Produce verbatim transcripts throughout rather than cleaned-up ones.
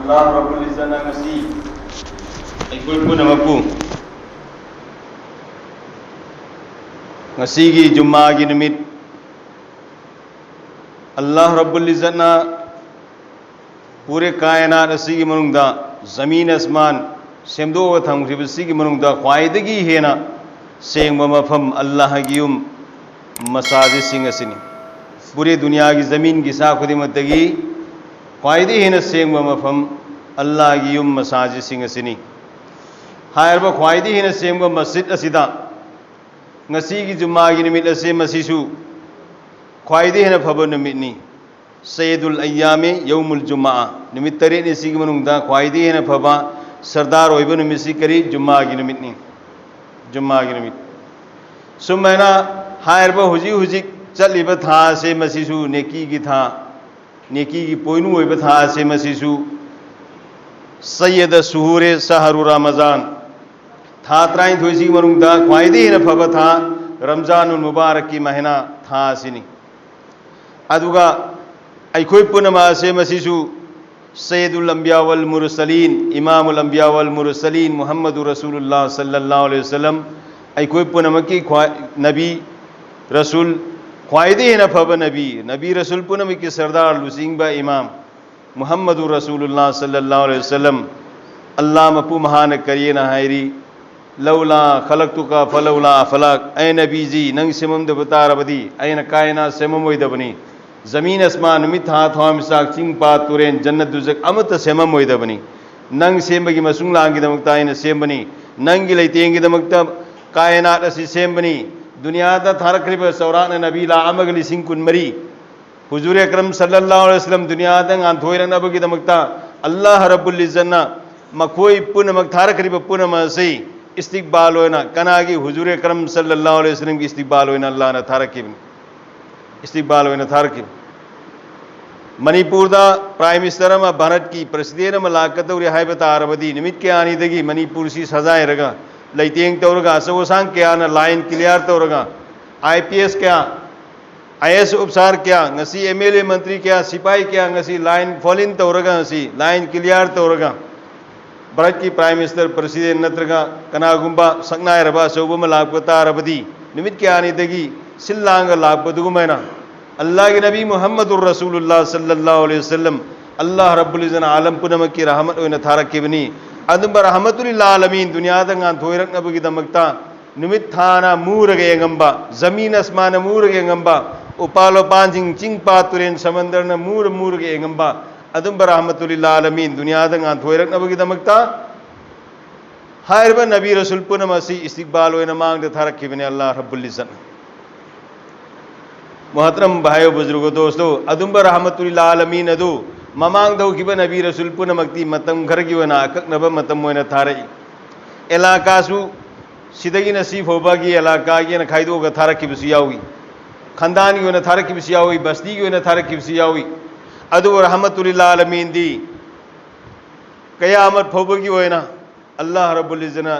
ꯑꯜꯂꯥꯍ ꯔꯕꯨꯜ ꯏꯖ꯭ꯖꯠꯅ ꯉꯁꯤ ꯑꯩꯈꯣꯏ ꯄꯨꯝꯅꯃꯛꯄꯨ ꯉꯁꯤꯒꯤ ꯖꯨꯝꯃꯥꯒꯤ ꯅꯨꯃꯤꯠ, ꯑꯜꯂꯥꯍ ꯔꯕꯨꯜ ꯏꯖ꯭ꯖꯠꯅ ꯄꯨꯔꯦ ꯀꯥꯏꯅꯥꯠ ꯑꯁꯤꯒꯤ ꯃꯅꯨꯡꯗ, ꯖꯃꯤꯟ ꯑꯁꯃꯥꯟ ꯁꯦꯝꯗꯣꯛꯑꯒ ꯊꯝꯈ꯭ꯔꯤꯕꯁꯤꯒꯤ ꯃꯅꯨꯡꯗ ꯈ꯭ꯋꯥꯏꯗꯒꯤ ꯍꯦꯟꯅ ꯁꯦꯡꯕ ꯃꯐꯝ ꯑꯜꯂꯥꯍꯒꯤ ꯌꯨꯝ ꯃꯁꯥꯖꯤꯗꯁꯤꯡ ꯑꯁꯤꯅꯤ꯫ ꯄꯨꯔꯦ ꯗꯨꯅꯤꯌꯥꯒꯤ ꯖꯃꯤꯟꯒꯤ ꯁꯥ ꯈꯨꯗꯤꯡꯃꯛꯇꯒꯤ ꯈ꯭ꯋꯥꯏꯗꯒꯤ ꯍꯦꯟꯅ ꯁꯦꯡꯕ ꯃꯐꯝ ꯑꯜꯂꯥꯍꯒꯤ ꯌꯨꯝ ꯃꯁꯥꯖꯤꯗꯁꯤꯡ ꯑꯁꯤꯅꯤ꯫ ꯍꯥꯏꯔꯤꯕ ꯈ꯭ꯋꯥꯏꯗꯒꯤ ꯍꯦꯟꯅ ꯁꯦꯡꯕ ꯃꯁꯖꯤꯗ ꯑꯁꯤꯗ ꯉꯁꯤꯒꯤ ꯖꯨꯝꯃꯥꯒꯤ ꯅꯨꯃꯤꯠ ꯑꯁꯤ ꯃꯁꯤꯁꯨ ꯈ꯭ꯋꯥꯏꯗꯒꯤ ꯍꯦꯟꯅ ꯐꯕ ꯅꯨꯃꯤꯠꯅꯤ꯫ ꯁꯌꯤꯗꯨꯜ ꯑꯌ꯭ꯌꯥꯃꯤ ꯌꯧꯃꯨꯜ ꯖꯨꯝꯃꯥ, ꯅꯨꯃꯤꯠ ꯇꯔꯦꯠꯅꯤ ꯁꯤꯒꯤ ꯃꯅꯨꯡꯗ ꯈ꯭ꯋꯥꯏꯗꯒꯤ ꯍꯦꯟꯅ ꯐꯕ ꯁꯔꯗꯥꯔ ꯑꯣꯏꯕ ꯅꯨꯃꯤꯠꯁꯤ ꯀꯔꯤ? ꯖꯨꯝꯃꯥꯒꯤ ꯅꯨꯃꯤꯠꯅꯤ꯫ ꯖꯨꯝꯃꯥꯒꯤ ꯅꯨꯃꯤꯠ꯫ ꯁꯨꯃꯥꯏꯅ ꯍꯥꯏꯔꯤꯕ ꯍꯧꯖꯤꯛ ꯍꯧꯖꯤꯛ ꯆꯠꯂꯤꯕ ꯊꯥ ꯑꯁꯦ ꯃꯁꯤꯁꯨ ꯅꯦꯀꯤꯒꯤ ꯊꯥ, ꯅꯦꯀꯤꯒꯤ ꯄꯣꯏꯅꯨ ꯑꯣꯏꯕ ꯊꯥ ꯑꯁꯦ ꯃꯁꯤꯁꯨ ꯁꯌꯤꯗ ꯁꯨꯍꯨꯔꯦ ꯁꯍꯔꯨ ꯔꯃꯖꯥꯟ, ꯊꯥ ꯇꯔꯥꯅꯤꯊꯣꯏꯁꯤꯒꯤ ꯃꯅꯨꯡꯗ ꯈ꯭ꯋꯥꯏꯗꯒꯤ ꯍꯦꯟꯅ ꯐꯕ ꯊꯥ ꯔꯝꯖꯥꯅꯨꯜ ꯃꯨꯕꯥꯔꯛꯀꯤ ꯃꯍꯤꯅꯥ ꯊꯥ ꯑꯁꯤꯅꯤ꯫ ꯑꯗꯨꯒ ꯑꯩꯈꯣꯏ ꯄꯨꯝꯅꯃꯛ ꯑꯁꯦ ꯃꯁꯤꯁꯨ ꯁꯌꯤꯗꯨꯜ ꯑꯝꯕꯤꯌꯥ ꯋꯜ ꯃꯨꯔꯁꯂꯤꯟ, ꯏꯃꯥꯃꯨꯜ ꯑꯝꯕꯤꯌꯥ ꯋꯜ ꯃꯨꯔꯁꯂꯤꯟ ꯃꯨꯍꯝꯃꯗꯨ ꯔꯁꯨꯂꯨꯜꯂꯥꯍ ꯁꯜꯂꯜꯂꯥꯍꯨ ꯑꯂꯩꯍꯤ ꯋꯁꯜꯂꯝ, ꯑꯩꯈꯣꯏ ꯄꯨꯝꯅꯃꯛꯀꯤ ꯈ꯭ꯋꯥꯏ-, ꯅꯕꯤ, ꯔꯁꯨꯜ, ꯈ꯭ꯋꯥꯏꯗꯒꯤ ꯍꯦꯟꯅ ꯐꯕ ꯅꯕꯤ, ꯅꯕꯤ ꯔꯁꯨꯜ ꯄꯨꯝꯅꯃꯛꯀꯤ ꯁꯔꯗꯥꯔ ꯂꯨꯆꯤꯡꯕ ꯏꯃꯥꯝ ꯃꯨꯍꯝꯃꯗꯨ ꯔꯁꯨꯂꯨꯜꯂꯥꯍ ꯁꯜꯂꯜꯂꯥꯍꯨ ꯑꯂꯩꯍꯤ ꯋꯁꯜꯂꯝ, ꯑꯜꯂꯥꯍ ꯃꯄꯨ ꯃꯍꯥꯅ ꯀꯔꯤꯅ ꯍꯥꯏꯔꯤ? "ꯂꯧꯂꯥ ꯈꯂꯛꯇꯨꯀ ꯐꯂꯧꯂꯥ ꯑꯐꯂꯥꯛ", ꯑꯩ ꯅꯕꯤꯖꯤ, ꯅꯪ ꯁꯦꯝꯃꯝꯗꯕ ꯇꯥꯔꯕꯗꯤ ꯑꯩꯅ ꯀꯥꯏꯅꯥꯠ ꯁꯦꯝꯃꯝꯃꯣꯏꯗꯕꯅꯤ꯫ ꯖꯃꯤꯟ ꯑꯁꯃꯥꯟ, ꯅꯨꯃꯤꯠ ꯊꯥ ꯊꯋꯥꯟꯃꯤꯆꯥꯛ ꯆꯤꯡ ꯄꯥꯠ ꯇꯨꯔꯦꯟ ꯖꯟꯅꯠ ꯗꯨꯖꯛ ꯑꯃꯠꯇ ꯁꯦꯝꯃꯝꯃꯣꯏꯗꯕꯅꯤ꯫ ꯅꯪ ꯁꯦꯝꯕꯒꯤ ꯃꯁꯨꯡ ꯂꯥꯡꯒꯤꯗꯃꯛꯇ ꯑꯩꯅ ꯁꯦꯝꯕꯅꯤ꯫ ꯅꯪꯒꯤ ꯂꯩꯇꯦꯡꯒꯤꯗꯃꯛꯇ ꯀꯥꯏꯅꯥꯠ ꯑꯁꯤ ꯁꯦꯝꯕꯅꯤ꯫ ꯗꯨꯅꯤꯌꯥꯗ ꯊꯥꯔꯛꯈ꯭ꯔꯤꯕ ꯆꯥꯎꯔꯥꯛꯅ ꯅꯕꯤ ꯂꯥꯈ ꯑꯃꯒ ꯂꯤꯁꯤꯡ ꯀꯨꯟꯃꯔꯤ꯫ ꯍꯨꯖꯨꯔ ꯑꯀꯔꯝ ꯁꯜꯂꯜꯂꯥꯍꯨ ꯑꯂꯩꯍꯤ ꯋꯁꯜꯂꯝ ꯗꯨꯅꯤꯌꯥꯗ ꯉꯥꯟꯊꯣꯏꯔꯛꯅꯕꯒꯤꯗꯃꯛꯇ ꯑꯜꯂꯥꯍ ꯔꯕꯨꯜ ꯏꯖ꯭ꯖꯠꯅ ꯃꯈꯣꯏ ꯄꯨꯝꯅꯃꯛ, ꯊꯥꯔꯛꯈ꯭ꯔꯤꯕ ꯄꯨꯝꯅꯃꯛ ꯑꯁꯤ ꯏꯁꯇꯤꯛꯕꯥꯜ ꯑꯣꯏꯅ, ꯀꯅꯥꯒꯤ? ꯍꯨꯖꯨꯔ ꯑꯀꯔꯝ ꯁꯜꯂꯜꯂꯥꯍꯨ ꯑꯂꯩꯍꯤ ꯋꯁꯜꯂꯝꯒꯤ ꯏꯁꯇꯤꯛꯕꯥꯜ ꯑꯣꯏꯅ ꯑꯜꯂꯥꯍꯅ ꯊꯥꯔꯛꯈꯤꯕꯅꯤ꯫ ꯏꯁꯇꯤꯛꯕꯥꯜ ꯑꯣꯏꯅ ꯊꯥꯔꯛꯈꯤꯕꯅꯤ꯫ ꯃꯅꯤꯄꯨꯔꯗ ꯄ꯭ꯔꯥꯏꯝ ꯃꯤꯅꯤꯁꯇꯔ ꯑꯃ, ꯚꯥꯔꯠꯀꯤ ꯄ꯭ꯔꯁꯤꯗꯦꯟ ꯑꯃ ꯂꯥꯛꯀꯗꯧꯔꯤ ꯍꯥꯏꯕ ꯇꯥꯔꯕꯗꯤ, ꯅꯨꯃꯤꯠ ꯀꯌꯥꯅꯤꯗꯒꯤ ꯃꯅꯤꯄꯨꯔꯁꯤ ꯁꯖꯥꯏꯔꯒ, ꯂꯩꯇꯦꯡ ꯇꯧꯔꯒ, ꯑꯆꯧ ꯑꯁꯥꯡ ꯀꯌꯥꯅ ꯂꯥꯏꯟ ꯀ꯭ꯂꯤꯌꯥꯔ ꯇꯧꯔꯒ, ꯑꯥꯏ ꯄꯤ ꯑꯦꯁ ꯀꯌꯥ, ꯑꯥꯏ ꯑꯦꯁ ꯑꯣꯐꯤꯁꯥꯔ ꯀꯌꯥ, ꯉꯁꯤ ꯑꯦꯝ ꯑꯦꯜ ꯑꯦ ꯃꯟꯇ꯭ꯔꯤ ꯀꯌꯥ, ꯁꯤꯄꯥꯍꯤ ꯀꯌꯥ ꯉꯁꯤ ꯂꯥꯏꯟ ꯐꯣꯜ ꯏꯟ ꯇꯧꯔꯒ, ꯉꯁꯤ ꯂꯥꯏꯟ ꯀ꯭ꯂꯤꯌꯥꯔ ꯇꯧꯔꯒ, ꯚꯥꯔꯠꯀꯤ ꯄ꯭ꯔꯥꯏꯝ ꯃꯤꯅꯤꯁꯇꯔ, ꯄ꯭ꯔꯁꯤꯗꯦꯟ ꯅꯠꯇ꯭ꯔꯒ ꯀꯅꯥꯒꯨꯝꯕ ꯁꯛꯅꯥꯏꯔꯕ ꯑꯆꯧꯕ ꯑꯃ ꯂꯥꯛꯄ ꯇꯥꯔꯕꯗꯤ, ꯅꯨꯃꯤꯠ ꯀꯌꯥꯅꯤꯗꯒꯤ ꯁꯤꯜ ꯂꯥꯡꯒ ꯂꯥꯛꯄ ꯑꯗꯨꯒꯨꯝꯃꯥꯏꯅ ꯑꯜꯂꯥꯍꯒꯤ ꯅꯕꯤ ꯃꯨꯍꯝꯃꯗꯨꯔ ꯔꯁꯨꯂꯨꯜꯂꯥꯍ ꯁꯜꯂꯜꯂꯥꯍꯨ ꯑꯂꯩꯍꯤ ꯋꯁꯜꯂꯝ, ꯑꯜꯂꯥꯍ ꯔꯕꯨꯜ ꯏꯖ꯭ꯖꯠꯅ ꯑꯥꯂꯝ ꯄꯨꯝꯅꯃꯛꯀꯤ ꯔꯍꯃꯠ ꯑꯣꯏꯅ ꯊꯥꯔꯛꯈꯤꯕꯅꯤ꯫ ꯑꯗꯨꯝꯕ ꯔꯍꯃꯇꯨꯜ ꯂꯤꯜ ꯑꯥꯂꯃꯤꯟ ꯗꯨꯅꯤꯌꯥꯗ ꯉꯥꯟꯊꯣꯏꯔꯛꯅꯕꯒꯤꯗꯃꯛꯇ ꯅꯨꯃꯤꯠ ꯊꯥꯅ ꯃꯨꯔꯒ ꯌꯦꯡꯉꯝꯕ, ꯖꯃꯤꯟ ꯑꯁꯃꯥꯟꯅ ꯃꯨꯔꯒ ꯌꯦꯡꯉꯝꯕ, ꯎꯄꯥꯜ ꯋꯥꯄꯥꯟꯁꯤꯡ, ꯆꯤꯡ ꯄꯥꯠ ꯇꯨꯔꯦꯟ ꯁꯃꯟꯗꯔꯅ ꯃꯨꯔ ꯃꯨꯔꯒ ꯌꯦꯡꯉꯝꯕ, ꯑꯗꯨꯝꯕ ꯔꯍꯃꯇꯨꯜ ꯂꯤꯜ ꯑꯥꯂꯃꯤꯟ ꯗꯨꯅꯤꯌꯥꯗ ꯉꯥꯟꯊꯣꯏꯔꯛꯅꯕꯒꯤꯗꯃꯛꯇ ꯍꯥꯏꯔꯤꯕ ꯅꯕꯤ ꯔꯁꯨꯜ ꯄꯨꯝꯅꯃꯛ ꯑꯁꯤ ꯏꯁꯇꯤꯛꯕꯥꯜ ꯑꯣꯏꯅ ꯃꯥꯡꯗ ꯊꯥꯔꯛꯈꯤꯕꯅꯤ ꯑꯜꯂꯥꯍ ꯔꯕꯨꯜ ꯏꯖ꯭ꯖꯠꯅ꯫ ꯃꯣꯍꯇꯔꯝ ꯚꯥꯏ ꯕꯨꯖꯨꯔꯒ ꯗꯣꯁꯇꯣ, ꯑꯗꯨꯝꯕ ꯔꯍꯃꯇꯨꯜ ꯂꯤꯜ ꯑꯥꯂꯃꯤꯟ ꯑꯗꯨ ꯃꯃꯥꯡꯗ ꯍꯧꯈꯤꯕ ꯅꯕꯤ ꯔꯁꯨꯜ ꯄꯨꯝꯅꯃꯛꯇꯤ ꯃꯇꯝ ꯈꯔꯒꯤ ꯑꯣꯏꯅ ꯑꯀꯛꯅꯕ ꯃꯇꯝ ꯑꯣꯏꯅ ꯊꯥꯔꯛꯏ꯫ ꯑꯦꯂꯥꯀꯥꯁꯨ ꯁꯤꯗꯒꯤꯅ ꯁꯤ ꯐꯥꯎꯕꯒꯤ ꯑꯦꯂꯥꯀꯥꯒꯤ ꯑꯣꯏꯅ ꯈꯥꯏꯗꯣꯛꯑꯒ ꯊꯥꯔꯛꯈꯤꯕꯁꯨ ꯌꯥꯎꯏ, ꯈꯟꯗꯥꯟꯒꯤ ꯑꯣꯏꯅ ꯊꯥꯔꯛꯈꯤꯕꯁꯨ ꯌꯥꯎꯏ, ꯕꯁꯇꯤꯒꯤ ꯑꯣꯏꯅ ꯊꯥꯔꯛꯈꯤꯕꯁꯨ ꯌꯥꯎꯏ꯫ ꯑꯗꯨꯕꯨ ꯔꯍꯃꯇꯨꯜ ꯂꯤꯜ ꯑꯥꯂꯃꯤꯟꯗꯤ ꯀꯌꯥꯃꯠ ꯐꯥꯎꯕꯒꯤ ꯑꯣꯏꯅ ꯑꯜꯂꯥꯍ ꯔꯕꯨꯜ ꯏꯖ꯭ꯖꯠꯅ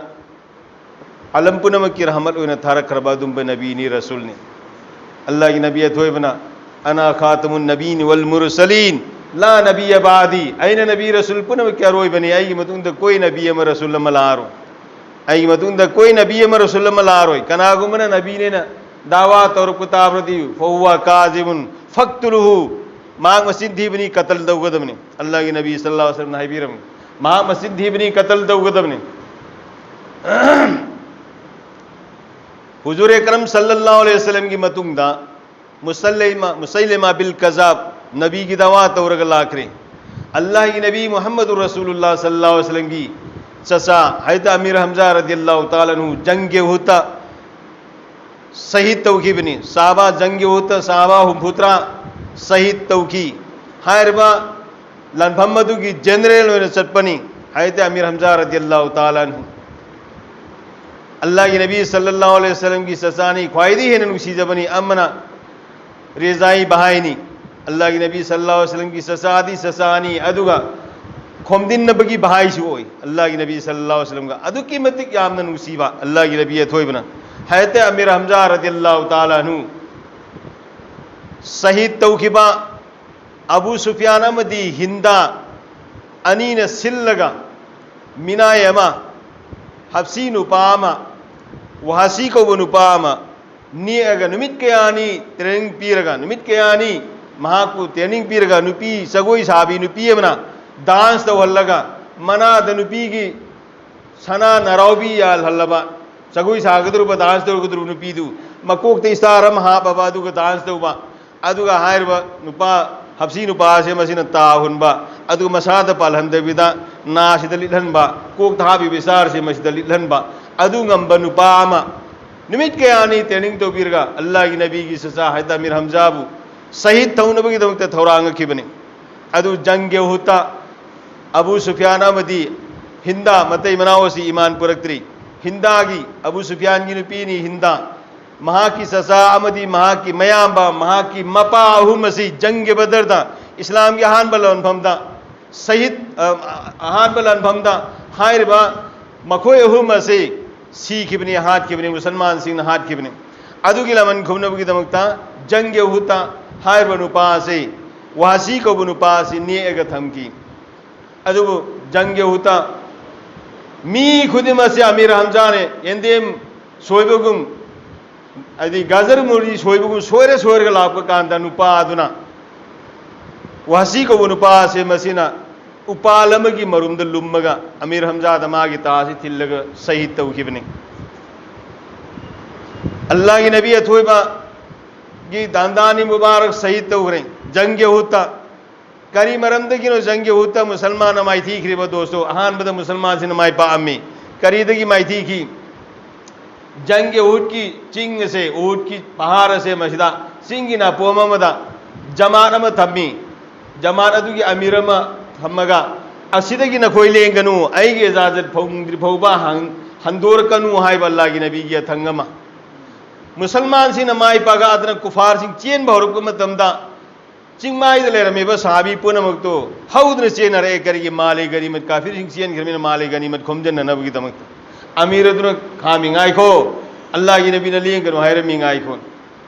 ꯑꯥꯂꯝ ꯄꯨꯝꯅꯃꯛꯀꯤ ꯔꯍꯃꯠ ꯑꯣꯏꯅ ꯊꯥꯔꯛꯈ꯭ꯔꯕ ꯑꯗꯨꯝꯕ ꯅꯕꯤꯅꯤ, ꯔꯁꯨꯜꯅꯤ꯫ ꯑꯜꯂꯥꯍꯒꯤ ꯅꯕꯤ ꯑꯊꯣꯏꯕꯅ, "ꯑꯅꯥ ꯈꯥꯇꯃꯨꯟ ꯅꯕꯤꯅꯤ ꯋꯜ ꯃꯨꯔꯁꯂꯤꯟ, ꯂꯥ ꯅꯕꯤꯌ ꯕꯥꯗꯤ", ꯑꯩꯅ ꯅꯕꯤ ꯔꯁꯨꯜ ꯄꯨꯝꯅꯃꯛꯀꯤ ꯑꯔꯣꯏꯕꯅꯤ, ꯑꯩꯒꯤ ꯃꯇꯨꯡꯗ ꯀꯣꯏ ꯅꯕꯤ ꯑꯃ ꯔꯁꯨꯜ ꯑꯃ ꯂꯥꯛꯑꯔꯣꯏ, ꯑꯩꯒꯤ ꯃꯇꯨꯡꯗ ꯀꯣꯏ ꯅꯕꯤ ꯑꯃ ꯔꯁꯨꯜ ꯑꯃ ꯂꯥꯛꯑꯔꯣꯏ꯫ ꯀꯅꯥꯒꯨꯝꯕꯅ ꯅꯕꯤꯅꯦꯅ ꯗꯥꯋꯥ ꯇꯧꯔꯛꯄ ꯇꯥꯕꯗꯤ, "ꯐꯍꯨꯋ ꯀꯥꯖꯤꯕꯨꯟ ꯐꯛꯇꯨꯂꯨꯍꯨ", ꯃꯍꯥꯛ ꯃꯆꯤꯟ ꯊꯤꯕꯅꯤ, ꯀꯇꯜ ꯇꯧꯒꯗꯕꯅꯤ꯫ ꯑꯜꯂꯥꯍꯒꯤ ꯅꯕꯤ ꯁꯜꯂꯜꯂꯥꯍꯨ ꯑꯂꯩꯍꯤ ꯋꯁꯜꯂꯝꯅ ꯍꯥꯏꯕꯤꯔꯝꯃꯤ, ꯃꯍꯥꯛ ꯃꯆꯤꯟ ꯊꯤꯕꯅꯤ, ꯀꯇꯜ ꯇꯧꯒꯗꯕꯅꯤ꯫ ꯍꯨꯖꯨꯔ ꯑꯀꯔꯝ ꯁꯜꯂꯜꯂꯥꯍꯨ ꯑꯂꯩꯍꯤ ꯋꯁꯜꯂꯝꯒꯤ ꯃꯇꯨꯡꯗ ꯃꯨꯁꯜꯂꯩꯃ, ꯃꯨꯁꯩꯂꯩꯃ ꯕꯤꯜ ꯀꯖꯥꯕ ꯅꯕꯤꯒꯤ ꯗꯥꯋꯥ ꯇꯧꯔꯒ ꯂꯥꯛꯈ꯭ꯔꯦ꯫ ꯑꯜꯂꯥꯍꯒꯤ ꯅꯕꯤ ꯃꯨꯍꯝꯃꯗꯨꯔ ꯔꯁꯨꯂꯨꯜꯂꯥꯍ ꯁꯜꯂꯜꯂꯥꯍꯨ ꯑꯂꯩꯍꯤ ꯋꯁꯜꯂꯝꯒꯤ ꯆꯆꯥ ꯍꯥꯏꯗ ꯑꯃꯤꯔ ꯍꯝꯖꯥ ꯔꯗꯤꯌꯜꯂꯥꯍꯨ ꯇꯥꯂꯥ ꯑꯟꯍꯨ ꯖꯪꯒꯤ ꯎꯍꯨꯗꯇ ꯁꯍꯤꯗ ꯇꯧꯈꯤꯕꯅꯤ꯫ ꯁꯍꯥꯕꯥ ꯖꯪꯒꯤ ꯎꯍꯨꯗꯇ ꯁꯍꯥꯕꯥ ꯍꯨꯝꯐꯨꯇꯔꯥ ꯁꯍꯤꯗ ꯇꯧꯈꯤ꯫ ꯍꯥꯏꯔꯤꯕ ꯂꯥꯟꯐꯝ ꯑꯗꯨꯒꯤ ꯖꯦꯅꯔꯦꯜ ꯑꯣꯏꯅ ꯆꯠꯄꯅꯤ ꯍꯥꯏꯗꯤ ꯑꯃꯤꯔ ꯍꯝꯖꯥ ꯔꯗꯤꯌꯜꯂꯥꯍꯨ ꯇꯥꯂꯥ ꯑꯟꯍꯨ꯫ ꯑꯜꯂꯥꯍꯒꯤ ꯅꯕꯤ ꯁꯜꯂꯜꯂꯥꯍꯨ ꯑꯂꯩꯍꯤ ꯋꯁꯜꯂꯝꯒꯤ ꯆꯆꯥꯅꯤ, ꯈ꯭ꯋꯥꯏꯗꯒꯤ ꯍꯦꯟꯅ ꯅꯨꯡꯁꯤꯖꯕꯅꯤ꯫ ꯑꯃꯅ ꯔꯤꯖꯥꯏ ꯕꯍꯥꯏꯅꯤ꯫ ꯑꯜꯂꯥꯍꯒꯤ ꯅꯕꯤ ꯁꯜꯂꯜꯂꯥꯍꯨ ꯑꯂꯩꯍꯤ ꯋꯁꯜꯂꯝꯒꯤ ꯆꯆꯥꯗꯤ ꯆꯆꯥꯅꯤ, ꯑꯗꯨꯒ ꯈꯣꯝꯖꯤꯟꯅꯕꯒꯤ ꯕꯍꯥꯏꯁꯨ ꯑꯣꯏ꯫ ꯑꯜꯂꯥꯍꯒꯤ ꯅꯕꯤ ꯁꯜꯂꯜꯂꯥꯍꯨ ꯑꯂꯩꯍꯤ ꯋꯁꯜꯂꯝꯒ ꯑꯗꯨꯛꯀꯤ ꯃꯇꯤꯛ ꯌꯥꯝꯅ ꯅꯨꯡꯁꯤꯕ ꯑꯜꯂꯥꯍꯒꯤ ꯅꯕꯤ ꯑꯊꯣꯏꯕꯅ ꯍꯥꯏꯔꯠ ꯑꯃꯤꯔ ꯍꯝꯖꯥ ꯔꯗꯤꯌꯜꯂꯥꯍꯨ ꯇꯥꯂꯥ ꯑꯟꯍꯨ ꯁꯍꯤꯗ ꯇꯧꯈꯤꯕ ꯑꯕꯨ ꯁꯨꯐꯤꯌꯥꯟ ꯑꯃꯗꯤ ꯍꯤꯟꯗꯥ ꯑꯅꯤꯅ ꯁꯤꯜꯂꯒ ꯃꯤꯅꯥꯏ ꯑꯃ, ꯍꯞꯁꯤ ꯅꯨꯄꯥ ꯑꯃ, ꯋꯥꯍꯁꯤ ꯀꯧꯕ ꯅꯨꯄꯥ ꯑꯃ ꯅꯦꯛꯑꯒ ꯅꯨꯃꯤꯠ ꯀꯌꯥꯅꯤ ꯇ꯭ꯔꯦꯅꯤꯡ ꯄꯤꯔꯒ, ꯅꯨꯃꯤꯠ ꯀꯌꯥꯅꯤ ꯃꯍꯥꯛꯄꯨ ꯇ꯭ꯔꯦꯅꯤꯡ ꯄꯤꯔꯒ, ꯅꯨꯄꯤ ꯖꯒꯣꯏ ꯁꯥꯕꯤ ꯅꯨꯄꯤ ꯑꯃꯅ ꯗꯥꯟꯁ ꯇꯧꯍꯜꯂꯒ, ꯃꯅꯥꯗ ꯅꯨꯄꯤꯒꯤ ꯁꯅꯥ ꯅꯔꯥꯎꯕꯤ ꯌꯥꯜꯍꯜꯂꯕ, ꯖꯒꯣꯏ ꯁꯥꯒꯗꯧꯔꯤꯕ, ꯗꯥꯟꯁ ꯇꯧꯒꯗꯧꯔꯤꯕ ꯅꯨꯄꯤꯗꯨ ꯃꯀꯣꯛꯇ ꯏꯁꯇꯥꯔ ꯑꯃ ꯍꯥꯞꯄꯕ, ꯑꯗꯨꯒ ꯗꯥꯟꯁ ꯇꯧꯕ, ꯑꯗꯨꯒ ꯍꯥꯏꯔꯤꯕ ꯅꯨꯄꯥ, ꯍꯞꯁꯤ ꯅꯨꯄꯥꯁꯦ ꯃꯁꯤꯅ ꯇꯥ ꯍꯨꯟꯕ, ꯑꯗꯨꯒ ꯃꯁꯥꯗ ꯄꯥꯜꯍꯟꯗꯕꯤꯗ ꯅꯥꯁꯤꯗ ꯂꯤꯠꯍꯟꯕ, ꯀꯣꯛꯇ ꯍꯥꯞꯄꯤꯕ ꯏꯁꯇꯥꯔꯁꯦ ꯃꯁꯤꯗ ꯂꯤꯠꯍꯟꯕ, ꯑꯗꯨ ꯉꯝꯕ ꯅꯨꯄꯥ ꯑꯃ ꯅꯨꯃꯤꯠ ꯀꯌꯥꯅꯤ ꯇ꯭ꯔꯦꯅꯤꯡ ꯇꯧꯕꯤꯔꯒ ꯑꯜꯂꯥꯍꯒꯤ ꯅꯕꯤꯒꯤ ꯆꯆꯥ ꯍꯥꯏꯗ ꯑꯃꯤꯔ ꯍꯝꯖꯥꯕꯨ ꯁꯍꯤꯗ ꯇꯧꯅꯕꯒꯤꯗꯃꯛꯇ ꯊꯧꯔꯥꯡꯉꯛꯈꯤꯕꯅꯤ꯫ ꯑꯗꯨ ꯖꯪꯒꯦ ꯎꯍꯨꯗꯇ ꯑꯕꯨ ꯁꯨꯐꯤꯌꯥꯟ ꯑꯃꯗꯤ ꯍꯤꯟꯗꯥ, ꯃꯇꯩ ꯃꯅꯥꯎ ꯑꯁꯤ ꯏꯃꯥꯟ ꯄꯨꯔꯛꯇ꯭ꯔꯤ꯫ ꯍꯤꯟꯗꯥꯒꯤ, ꯑꯕꯨ ꯁꯨꯐꯤꯌꯥꯟꯒꯤ ꯅꯨꯄꯤꯅꯤ ꯍꯤꯟꯗꯥ, ꯃꯍꯥꯛꯀꯤ ꯆꯆꯥ ꯑꯃꯗꯤ ꯃꯍꯥꯛꯀꯤ ꯃꯌꯥꯝꯕ, ꯃꯍꯥꯛꯀꯤ ꯃꯄꯥ ꯑꯍꯨꯝ ꯑꯁꯤ ꯖꯪꯒꯦ ꯕꯗꯔꯗ, ꯏꯁꯂꯥꯝꯒꯤ ꯑꯍꯥꯟꯕ ꯂꯥꯟꯐꯝꯗ, ꯁꯍꯤꯗ, ꯑ, ꯑꯍꯥꯟꯕ ꯂꯥꯟꯐꯝꯗ ꯍꯥꯏꯔꯤꯕ ꯃꯈꯣꯏ ꯑꯍꯨꯝ ꯑꯁꯤ ꯁꯤꯈꯤꯕꯅꯤ, ꯍꯥꯠꯈꯤꯕꯅꯤ, ꯃꯨꯁꯜꯃꯥꯟꯁꯤꯡꯅ ꯍꯥꯠꯈꯤꯕꯅꯤ꯫ ꯑꯗꯨꯒꯤ ꯂꯃꯟ ꯈꯨꯝꯅꯕꯒꯤꯗꯃꯛꯇ ꯖꯪꯒꯦ ꯎꯍꯨꯗꯇ ꯍꯥꯏꯔꯤꯕ ꯅꯨꯄꯥ ꯑꯁꯤ, ꯋꯥꯍꯁꯤ ꯀꯧꯕ ꯅꯨꯄꯥ ꯑꯁꯤ ꯅꯦꯛꯑꯒ ꯊꯝꯈꯤ꯫ ꯑꯗꯨꯕꯨ ꯖꯪꯒꯦ ꯎꯍꯨꯗꯇ ꯃꯤ ꯈꯨꯗꯤꯡꯃꯛꯁꯦ ꯑꯃꯤꯔ ꯍꯝꯖꯥꯅ ꯌꯦꯟꯗꯦꯝ ꯁꯣꯏꯕꯒꯨꯝ, ꯍꯥꯏꯗꯤ ꯒꯥꯖꯔ ꯃꯨꯔꯤ ꯁꯣꯏꯕꯒꯨꯝ ꯁꯣꯏꯔ ꯁꯣꯏꯔꯒ ꯂꯥꯛꯄ ꯀꯥꯟꯗ ꯅꯨꯄꯥ ꯑꯗꯨꯅ, ꯋꯥꯍꯁꯤ ꯀꯧꯕ ꯅꯨꯄꯥ ꯑꯁꯦ ꯃꯁꯤꯅ ꯎꯄꯥꯜ ꯑꯃꯒꯤ ꯃꯔꯨꯝꯗ ꯂꯨꯝꯃꯒ ꯑꯃꯤꯔ ꯍꯝꯖꯥꯗ ꯃꯥꯒꯤ ꯇꯥꯁꯤ ꯊꯤꯜꯂꯒ ꯁꯍꯤꯗ ꯇꯧꯈꯤꯕꯅꯤ꯫ ꯑꯜꯂꯥꯍꯒꯤ ꯅꯕꯤ ꯑꯊꯣꯏꯕꯒꯤ ꯗꯥꯟꯗꯥꯅꯤ ꯃꯨꯕꯥꯔꯛ ꯁꯍꯤꯗ ꯇꯧꯈ꯭ꯔꯦ ꯖꯪꯒꯦ ꯎꯍꯨꯗꯇ꯫ ꯀꯔꯤ ꯃꯔꯝꯗꯒꯤꯅꯣ ꯖꯪꯒꯦ ꯎꯍꯨꯗꯇ ꯃꯨꯁꯜꯃꯥꯟꯅ ꯃꯥꯏꯊꯤꯈ꯭ꯔꯤꯕ ꯗꯣꯁꯇꯣ? ꯑꯍꯥꯟꯕꯗ ꯃꯨꯁꯜꯃꯥꯟꯁꯤꯡꯅ ꯃꯥꯏ ꯄꯥꯛꯑꯝꯃꯤ꯫ ꯀꯔꯤꯗꯒꯤ ꯃꯥꯏꯊꯤꯈꯤ? ꯖꯪꯒꯦ ꯎꯍꯨꯗꯀꯤ ꯆꯤꯡ ꯑꯁꯦ, ꯎꯍꯨꯗꯀꯤ ꯄꯍꯥꯔ ꯑꯁꯦ, ꯃꯁꯤꯗ ꯆꯤꯡꯒꯤ ꯅꯥꯄꯣꯝ ꯑꯃꯗ ꯖꯃꯥꯠ ꯑꯃ ꯊꯝꯃꯤ꯫ ꯖꯃꯥꯠ ꯑꯗꯨꯒꯤ ꯑꯃꯤꯔ ꯑꯃ ꯊꯝꯃꯒ, "ꯑꯁꯤꯗꯒꯤ ꯅꯈꯣꯏ ꯂꯦꯡꯒꯅꯨ, ꯑꯩꯒꯤ ꯏꯖꯥꯖꯠ ꯐꯪꯗ꯭ꯔꯤ ꯐꯥꯎꯕ ꯍꯟ-, ꯍꯟꯗꯣꯔꯛꯀꯅꯨ" ꯍꯥꯏꯕ ꯑꯜꯂꯥꯍꯒꯤ ꯅꯕꯤꯒꯤ ꯌꯥꯊꯪ ꯑꯃ꯫ ꯃꯨꯁꯜꯃꯥꯟꯁꯤꯡꯅ ꯃꯥꯏ ꯄꯥꯛꯂꯛꯇꯅ ꯀꯨꯐꯥꯔꯁꯤꯡ ꯆꯦꯟꯕ ꯍꯧꯔꯛꯄ ꯃꯇꯝꯗ, ꯆꯤꯡꯃꯥꯏꯗ ꯂꯩꯔꯝꯃꯤꯕ ꯁꯍꯥꯕꯤ ꯄꯨꯝꯅꯃꯛꯇꯨ ꯍꯧꯗꯨꯅ ꯆꯦꯟꯅꯔꯛꯑꯦ꯫ ꯀꯔꯤꯒꯤ? ꯃꯥꯜ ꯒꯅꯤꯃꯠ, ꯀꯥꯐꯤꯔꯁꯤꯡ ꯆꯦꯟꯈ꯭ꯔꯕꯅꯤꯅ ꯃꯥꯜ ꯒꯅꯤꯃꯠ ꯈꯣꯝꯖꯤꯟꯅꯅꯕꯒꯤꯗꯃꯛꯇ꯫ ꯑꯃꯤꯔ ꯑꯗꯨꯅ ꯈꯥꯝꯃꯤ, "ꯉꯥꯏꯈꯣ, ꯑꯜꯂꯥꯍꯒꯤ ꯅꯕꯤꯅ ꯂꯦꯡꯒꯅꯨ ꯍꯥꯏꯔꯝꯃꯤ, ꯉꯥꯏꯈꯣ"꯫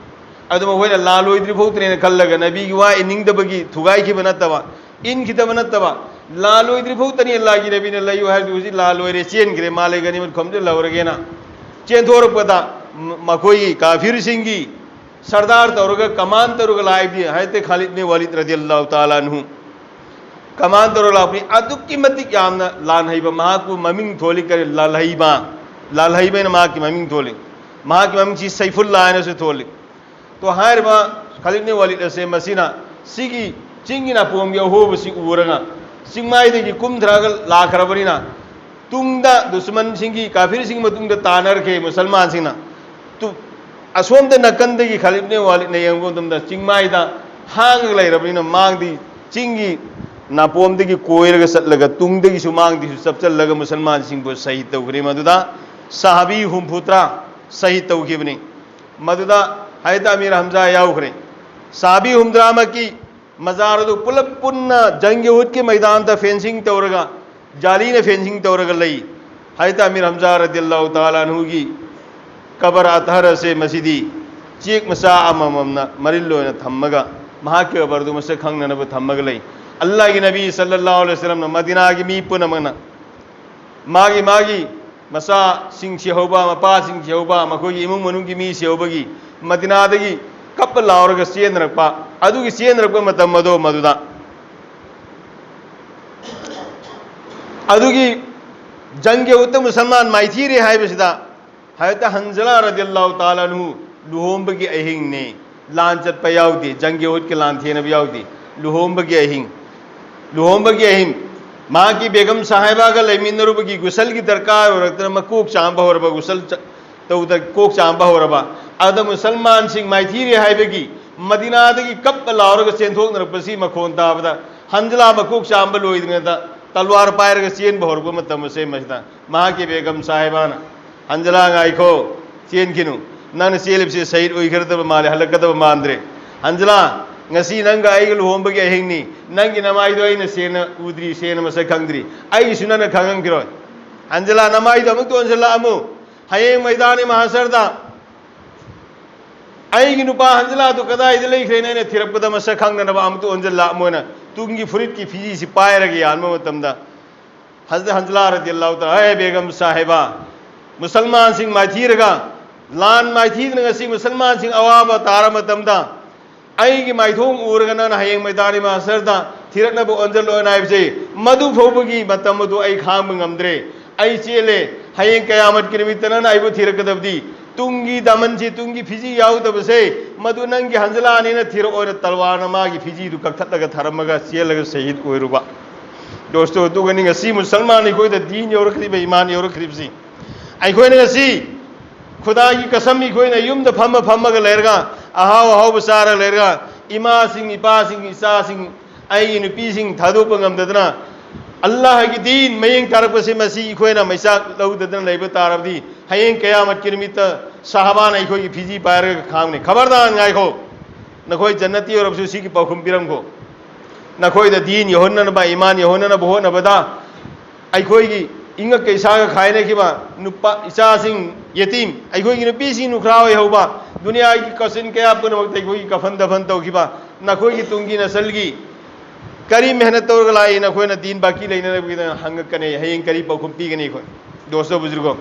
ꯑꯗꯨ ꯃꯈꯣꯏꯅ ꯂꯥꯜꯂꯣꯏꯗ꯭ꯔꯤ ꯐꯥꯎꯗꯅꯦꯅ ꯈꯜꯂꯒ ꯅꯕꯤꯒꯤ ꯋꯥ ꯏꯟꯅꯤꯡꯗꯕꯒꯤ ꯊꯨꯒꯥꯏꯈꯤꯕ ꯅꯠꯇꯕ, ꯏꯟꯈꯤꯗꯕ ꯅꯠꯇꯕ, ꯂꯥꯜꯂꯣꯏꯗ꯭ꯔꯤ ꯐꯥꯎꯗꯅꯤ ꯑꯜꯂꯥꯍꯒꯤ ꯅꯕꯤꯅ ꯂꯩꯌꯨ ꯍꯥꯏꯕꯗꯨ ꯍꯧꯖꯤꯛ ꯂꯥꯜꯂꯣꯏꯔꯦ, ꯆꯦꯟꯈ꯭ꯔꯦ, ꯃꯥ ꯂꯩ ꯒꯅꯤꯃꯠ ꯈꯣꯝꯖꯤꯜꯍꯧꯔꯒꯦꯅ ꯆꯦꯟꯊꯣꯔꯛꯄꯗ ꯃ-, ꯃꯈꯣꯏꯒꯤ ꯀꯥꯐꯤꯔꯁꯤꯡꯒꯤ ꯁꯔꯗꯥꯔ ꯇꯧꯔꯒ ꯀꯃꯥꯟ ꯇꯧꯔꯒ ꯂꯥꯛꯏꯕꯗꯤ ꯍꯥꯏꯗꯤ ꯈꯥꯂꯤꯗ ꯕꯤꯟ ꯋꯥꯂꯤꯗ ꯔꯗꯤꯌꯜꯂꯥꯍꯨ ꯇꯥꯂꯥ ꯑꯟꯍꯨ ꯀꯃꯥꯟ ꯇꯧꯔꯒ ꯂꯥꯛꯄꯅꯤ꯫ ꯑꯗꯨꯛꯀꯤ ꯃꯇꯤꯛ ꯌꯥꯝꯅ ꯂꯥꯟ ꯍꯩꯕ, ꯃꯍꯥꯛꯄꯨ ꯃꯃꯤꯡ ꯊꯣꯜꯂꯤ꯫ ꯀꯔꯤ? ꯂꯥꯜꯍꯩꯕ, ꯂꯥꯜꯍꯩꯕ ꯍꯥꯏꯅ ꯃꯍꯥꯛꯀꯤ ꯃꯃꯤꯡ ꯊꯣꯜꯂꯤ꯫ ꯃꯍꯥꯛꯀꯤ ꯃꯃꯤꯡꯁꯤ ꯁꯩꯐꯨꯜꯂꯥ ꯍꯥꯏꯅꯁꯨ ꯊꯣꯜꯂꯤ꯫ ꯇꯣ ꯍꯥꯏꯔꯤꯕ ꯈꯥꯂꯤꯗ ꯕꯤꯟ ꯋꯥꯂꯤꯗ ꯑꯁꯦ ꯃꯁꯤꯅ ꯁꯤꯒꯤ ꯆꯤꯡꯒꯤ ꯅꯥꯄꯣꯝꯒꯤ ꯑꯍꯣꯕꯁꯤ ꯎꯔꯒ ꯆꯤꯡꯃꯥꯏꯗꯒꯤ ꯀꯨꯝꯊꯔꯒ ꯂꯥꯛꯈ꯭ꯔꯕꯅꯤꯅ ꯇꯨꯡꯗ ꯗꯨꯁꯃꯟꯁꯤꯡꯒꯤ, ꯀꯥꯐꯤꯔꯁꯤꯡꯒꯤ ꯃꯇꯨꯡꯗ ꯇꯥꯟꯅꯔꯛꯈꯤ ꯃꯨꯁꯜꯃꯥꯟꯁꯤꯡꯅ꯫ ꯇꯨ-, ꯑꯁꯣꯝꯗ ꯅꯥꯀꯟꯗꯒꯤ ꯈꯥꯂꯤꯗ ꯕꯤꯟ ꯋꯥꯂꯤꯗꯅ ꯌꯦꯡꯕ ꯃꯇꯝꯗ ꯆꯤꯡꯃꯥꯏꯗ ꯍꯥꯡꯉꯒ ꯂꯩꯔꯕꯅꯤꯅ ꯃꯥꯡꯗꯤ ꯆꯤꯡꯒꯤ ꯅꯥꯄꯣꯝꯗꯒꯤ ꯀꯣꯏꯔꯒ ꯆꯠꯂꯒ ꯇꯨꯡꯗꯒꯤꯁꯨ ꯃꯥꯡꯗꯤꯁꯨ ꯆꯞꯆꯜꯂꯒ ꯃꯨꯁꯜꯃꯥꯟꯁꯤꯡꯕꯨ ꯁꯍꯤꯗ ꯇꯧꯈ꯭ꯔꯦ꯫ ꯃꯗꯨꯗ ꯁꯍꯥꯕꯤ ꯍꯨꯝꯐꯨꯇꯔꯥ ꯁꯍꯤꯗ ꯇꯧꯈꯤꯕꯅꯤ꯫ ꯃꯗꯨꯗ ꯍꯥꯏꯗ ꯑꯃꯤꯔ ꯍꯝꯖꯥ ꯌꯥꯎꯈ꯭ꯔꯦ꯫ ꯁꯍꯥꯕꯤ ꯍꯨꯝꯐꯨꯇꯔꯥꯃꯛꯀꯤ ꯃꯖꯥꯔ ꯑꯗꯨ ꯄꯨꯂꯞ ꯄꯨꯟꯅ ꯖꯪꯒꯤ ꯎꯍꯨꯗꯀꯤ ꯃꯩꯗꯥꯟꯗ ꯐꯦꯟꯁꯤꯡ ꯇꯧꯔꯒ, ꯖꯥꯂꯤꯅ ꯐꯦꯟꯁꯤꯡ ꯇꯧꯔꯒ ꯂꯩ꯫ ꯍꯥꯏꯗ ꯑꯃꯤꯔ ꯍꯝꯖꯥ ꯔꯗꯤꯌꯜꯂꯥꯍꯨ ꯇꯥꯂꯥ ꯑꯟꯍꯨꯒꯤ ꯀꯕꯔ ꯑꯇꯍꯔ ꯑꯁꯦ ꯃꯁꯤꯗꯤ ꯆꯦꯛ ꯃꯆꯥ ꯑꯃꯃꯝꯅ ꯃꯔꯤꯜ ꯑꯣꯏꯅ ꯊꯝꯃꯒ ꯃꯍꯥꯛꯀꯤ ꯀꯕꯔꯗꯨ ꯃꯁꯛ ꯈꯪꯅꯅꯕ ꯊꯝꯃꯒ ꯂꯩ꯫ ꯑꯜꯂꯥꯍꯒꯤ ꯅꯕꯤ ꯁꯜꯂꯜꯂꯥꯍꯨ ꯑꯂꯩꯍꯤ ꯋꯁꯜꯂꯝꯅ ꯃꯗꯤꯅꯥꯒꯤ ꯃꯤ ꯄꯨꯝꯅꯃꯛꯅ ꯃꯥꯒꯤ ꯃꯥꯒꯤ ꯃꯆꯥꯁꯤꯡ ꯁꯤꯍꯧꯕ, ꯃꯄꯥꯁꯤꯡ ꯁꯤꯍꯧꯕ, ꯃꯈꯣꯏꯒꯤ ꯏꯃꯨꯡ ꯃꯅꯨꯡꯒꯤ ꯃꯤ ꯁꯤꯍꯧꯕꯒꯤ ꯃꯗꯤꯅꯥꯗꯒꯤ ꯀꯞꯄ ꯂꯥꯎꯔꯒ ꯆꯦꯟꯅꯔꯛꯄ, ꯑꯗꯨꯒꯤ ꯆꯦꯟꯅꯔꯛꯄ ꯃꯇꯝ ꯑꯗꯣ ꯃꯗꯨꯗ ꯑꯗꯨꯒꯤ ꯖꯪꯒꯤ ꯎꯍꯨꯗꯇ ꯃꯨꯁꯜꯃꯥꯟ ꯃꯥꯏꯊꯤꯔꯦ ꯍꯥꯏꯕꯁꯤꯗ ꯍꯖꯔꯠ ꯍꯟꯖꯂꯥ ꯔꯗꯤꯌꯜꯂꯥꯍꯨ ꯇꯥꯂꯥ ꯑꯟꯍꯨ ꯂꯨꯍꯣꯡꯕꯒꯤ ꯑꯍꯤꯡꯅꯤ꯫ ꯂꯥꯟ ꯆꯠꯄ ꯌꯥꯎꯗꯦ, ꯖꯪꯒꯤ ꯎꯍꯨꯗꯀꯤ ꯂꯥꯟ ꯊꯦꯡꯅꯕ ꯌꯥꯎꯗꯦ꯫ ꯂꯨꯍꯣꯡꯕꯒꯤ ꯑꯍꯤꯡ, ꯂꯨꯍꯣꯡꯕꯒꯤ ꯑꯍꯤꯡ ꯃꯍꯥꯛꯀꯤ ꯕꯦꯒꯝ ꯁꯥꯍꯤꯕꯥꯒ ꯂꯩꯃꯤꯟꯅꯔꯨꯕꯒꯤ ꯒꯨꯁꯜꯒꯤ ꯗꯔꯀꯥꯔ ꯑꯣꯏꯔꯛꯇꯅ ꯃꯀꯣꯛ ꯆꯥꯝꯕ ꯍꯧꯔꯕ, ꯒꯨꯁꯜ ꯆ-, ꯇꯧꯗ ꯀꯣꯛ ꯆꯥꯝꯕ ꯍꯧꯔꯕ꯫ ꯑꯗ ꯃꯨꯁꯜꯃꯥꯟꯁꯤꯡ ꯃꯥꯏꯊꯤꯔꯦ ꯍꯥꯏꯕꯒꯤ ꯃꯗꯤꯅꯥꯗꯒꯤ ꯀꯞꯄ ꯂꯥꯎꯔꯒ ꯆꯦꯟꯊꯣꯛꯅꯔꯛꯄꯁꯤ ꯃꯈꯣꯟ ꯇꯥꯕꯗ ꯍꯟꯖꯂꯥ ꯃꯀꯣꯛ ꯆꯥꯝꯕ ꯂꯣꯏꯗ꯭ꯔꯤꯉꯩꯗ ꯇꯜꯋꯥꯔ ꯄꯥꯏꯔꯒ ꯆꯦꯟꯕ ꯍꯧꯔꯛꯄ ꯃꯇꯝ ꯑꯁꯦ ꯃꯁꯤꯗ ꯃꯍꯥꯛꯀꯤ ꯕꯦꯒꯝ ꯁꯥꯍꯤꯕꯥꯅ, "ꯍꯟꯖꯂꯥ, ꯉꯥꯏꯈꯣ, ꯆꯦꯟꯈꯤꯅꯨ꯫ ꯅꯪꯅ ꯆꯦꯜꯂꯤꯕꯁꯤ ꯁꯍꯤꯗ ꯑꯣꯏꯒꯗꯕ ꯃꯥꯜꯂꯦ, ꯍꯜꯂꯛꯀꯗꯕ ꯃꯥꯟꯗ꯭ꯔꯦ꯫ ꯍꯟꯖꯂꯥ, ꯉꯁꯤ ꯅꯪꯒ ꯑꯩꯒ ꯂꯨꯍꯣꯡꯕꯒꯤ ꯑꯍꯤꯡꯅꯤ꯫ ꯅꯪꯒꯤ ꯅꯃꯥꯏꯗꯣ ꯑꯩꯅ ꯁꯦꯡꯅ ꯎꯗ꯭ꯔꯤ, ꯁꯦꯡꯅ ꯃꯁꯛ ꯈꯪꯗ꯭ꯔꯤ꯫ ꯑꯩꯒꯤꯁꯨ ꯅꯪꯅ ꯈꯪꯉꯝꯈꯤꯔꯣꯏ꯫ ꯍꯟꯖꯂꯥ, ꯅꯃꯥꯏꯗꯣ ꯑꯃꯨꯛꯇ ꯑꯣꯟꯁꯤꯜꯂꯛꯑꯝꯃꯨ꯫ ꯍꯌꯦꯡ ꯃꯩꯗꯥꯅꯤ ꯃꯍꯥꯁꯔꯗ ꯑꯩꯒꯤ ꯅꯨꯄꯥ ꯍꯟꯖꯂꯥꯗꯨ ꯀꯗꯥꯏꯗ ꯂꯩꯈ꯭ꯔꯦꯅ ꯑꯩꯅ ꯊꯤꯔꯛꯄꯗ ꯃꯁꯛ ꯈꯪꯗꯅꯕ ꯑꯃꯨꯛꯇ ꯑꯣꯟꯁꯤꯜꯂꯛꯑꯝꯃꯣꯏꯅ ꯇꯨꯡꯒꯤ ꯐꯨꯔꯤꯠꯀꯤ ꯐꯤꯖꯤꯁꯤ ꯄꯥꯏꯔꯒ ꯌꯥꯟꯕ ꯃꯇꯝꯗ ꯍꯖꯔꯠ ꯍꯟꯖꯂꯥ ꯔꯗꯤꯌꯜꯂꯥꯍꯨ ꯇꯥꯂꯥ, "ꯑꯦ ꯕꯦꯒꯝ ꯁꯥꯍꯦꯕꯥ, ꯃꯨꯁꯜꯃꯥꯟꯁꯤꯡ ꯃꯥꯏꯊꯤꯔꯒ, ꯂꯥꯟ ꯃꯥꯏꯊꯤꯗꯅ ꯉꯁꯤ ꯃꯨꯁꯜꯃꯥꯟꯁꯤꯡ ꯑꯋꯥꯕ ꯇꯥꯔ ꯃꯇꯝꯗ, ꯑꯩꯒꯤ ꯃꯥꯏꯊꯣꯡ ꯎꯔꯒ ꯅꯪꯅ ꯍꯌꯦꯡ ꯃꯩꯗꯥꯅꯤ ꯃꯍꯁꯔꯗ ꯊꯤꯔꯛꯅꯕ ꯑꯣꯟꯁꯤꯜꯂꯣꯅ ꯍꯥꯏꯕꯁꯦ, ꯃꯗꯨ ꯐꯥꯎꯕꯒꯤ ꯃꯇꯝ ꯑꯗꯨ ꯑꯩ ꯈꯥꯡꯕ ꯉꯝꯗ꯭ꯔꯦ꯫ ꯑꯩ ꯆꯦꯜꯂꯦ꯫ ꯍꯌꯦꯡ ꯀꯌꯥꯃꯠꯀꯤ ꯅꯨꯃꯤꯠꯇ ꯅꯪꯅ ꯑꯩꯕꯨ ꯊꯤꯔꯛꯀꯗꯕꯗꯤ ꯇꯨꯡꯒꯤ ꯗꯃꯟꯁꯤ, ꯇꯨꯡꯒꯤ ꯐꯤꯖꯤ ꯌꯥꯎꯗꯕꯁꯦ, ꯃꯗꯨ ꯅꯪꯒꯤ ꯍꯟꯖꯂꯥꯅꯤꯅ ꯊꯤꯔꯛꯑꯣꯅ ꯇꯜꯋꯥꯔꯅ ꯃꯥꯒꯤ ꯐꯤꯖꯤꯗꯨ ꯀꯛꯊꯠꯂꯒ ꯊꯔꯝꯃꯒ ꯆꯦꯜꯂꯒ ꯁꯍꯤꯗ ꯑꯣꯏꯔꯨꯕ꯫ ꯗꯣꯁꯇꯣ, ꯑꯗꯨꯒꯅꯤ ꯉꯁꯤ ꯃꯨꯁꯜꯃꯥꯟ ꯑꯩꯈꯣꯏꯗ ꯗꯤꯟ ꯌꯧꯔꯛꯈ꯭ꯔꯤꯕ, ꯏꯃꯥꯟ ꯌꯧꯔꯛꯈ꯭ꯔꯤꯕꯁꯤ꯫ ꯑꯩꯈꯣꯏꯅ ꯉꯁꯤ ꯈꯨꯗꯥꯒꯤ ꯀꯁꯝ ꯑꯩꯈꯣꯏꯅ ꯌꯨꯝꯗ ꯐꯝꯃ ꯐꯝꯃꯒ ꯂꯩꯔꯒ, ꯑꯍꯥꯎ ꯑꯍꯥꯎꯕ ꯆꯥꯔꯒ ꯂꯩꯔꯒ, ꯏꯃꯥꯁꯤꯡ, ꯏꯄꯥꯁꯤꯡ, ꯏꯆꯥꯁꯤꯡ, ꯑꯩꯒꯤ ꯅꯨꯄꯤꯁꯤꯡ ꯊꯥꯗꯣꯛꯄ ꯉꯝꯗꯗꯅ, ꯑꯜꯂꯥꯍꯒꯤ ꯗꯤꯟ ꯃꯌꯦꯡ ꯇꯥꯔꯛꯄꯁꯤ ꯃꯁꯤ ꯑꯩꯈꯣꯏꯅ ꯃꯩꯆꯥꯛ ꯂꯧꯗꯗꯅ ꯂꯩꯕ ꯇꯥꯔꯕꯗꯤ, ꯍꯌꯦꯡ ꯀꯌꯥꯃꯠꯀꯤ ꯅꯨꯃꯤꯠꯇ ꯁꯍꯥꯕꯥꯅ ꯑꯩꯈꯣꯏꯒꯤ ꯐꯤꯖꯤ ꯄꯥꯏꯔꯒ ꯈꯥꯝꯅꯤ꯫ ꯈꯕꯔꯗꯥꯔ, ꯉꯥꯏꯈꯣ, ꯅꯈꯣꯏ ꯖꯟꯅꯇꯤ ꯑꯣꯏꯔꯕꯁꯨ ꯁꯤꯒꯤ ꯄꯥꯎꯈꯨꯝ ꯄꯤꯔꯝꯈꯣ꯫ ꯅꯈꯣꯏꯗ ꯗꯤꯟ ꯌꯧꯍꯟꯅꯅꯕ, ꯏꯃꯥꯟ ꯌꯧꯍꯟꯅꯅꯕ ꯍꯣꯠꯅꯕꯗ ꯑꯩꯈꯣꯏꯒꯤ ꯏꯉꯛꯀ ꯏꯁꯥꯒ ꯈꯥꯏꯅꯈꯤꯕ ꯅꯨꯄꯥ, ꯏꯆꯥꯁꯤꯡ ꯌꯦꯇꯤꯝ, ꯑꯩꯈꯣꯏꯒꯤ ꯅꯨꯄꯤꯁꯤꯡ ꯅꯨꯈ꯭ꯔꯥ ꯑꯣꯏꯍꯧꯕ, ꯗꯨꯅꯤꯌꯥꯒꯤ ꯀꯣꯏꯁꯟ ꯀꯌꯥ ꯄꯨꯝꯅꯃꯛꯇ ꯑꯩꯈꯣꯏꯒꯤ ꯀꯐꯟ ꯗꯐꯟ ꯇꯧꯈꯤꯕ, ꯅꯈꯣꯏꯒꯤ ꯇꯨꯡꯒꯤ ꯅꯁꯜꯒꯤ ꯀꯔꯤ ꯃꯦꯍꯅꯠ ꯇꯧꯔꯒ ꯂꯥꯛꯏ, ꯅꯈꯣꯏꯅ ꯗꯤꯟ ꯕꯥꯀꯤ ꯂꯩꯅꯅꯕꯒꯤꯗꯃꯛ ꯍꯪꯉꯛꯀꯅꯤ, ꯍꯌꯦꯡ ꯀꯔꯤ ꯄꯥꯎꯈꯨꯝ ꯄꯤꯒꯅꯤ ꯑꯩꯈꯣꯏ? ꯗꯣꯁꯇꯣ ꯕꯨꯖꯨꯔꯒꯣ,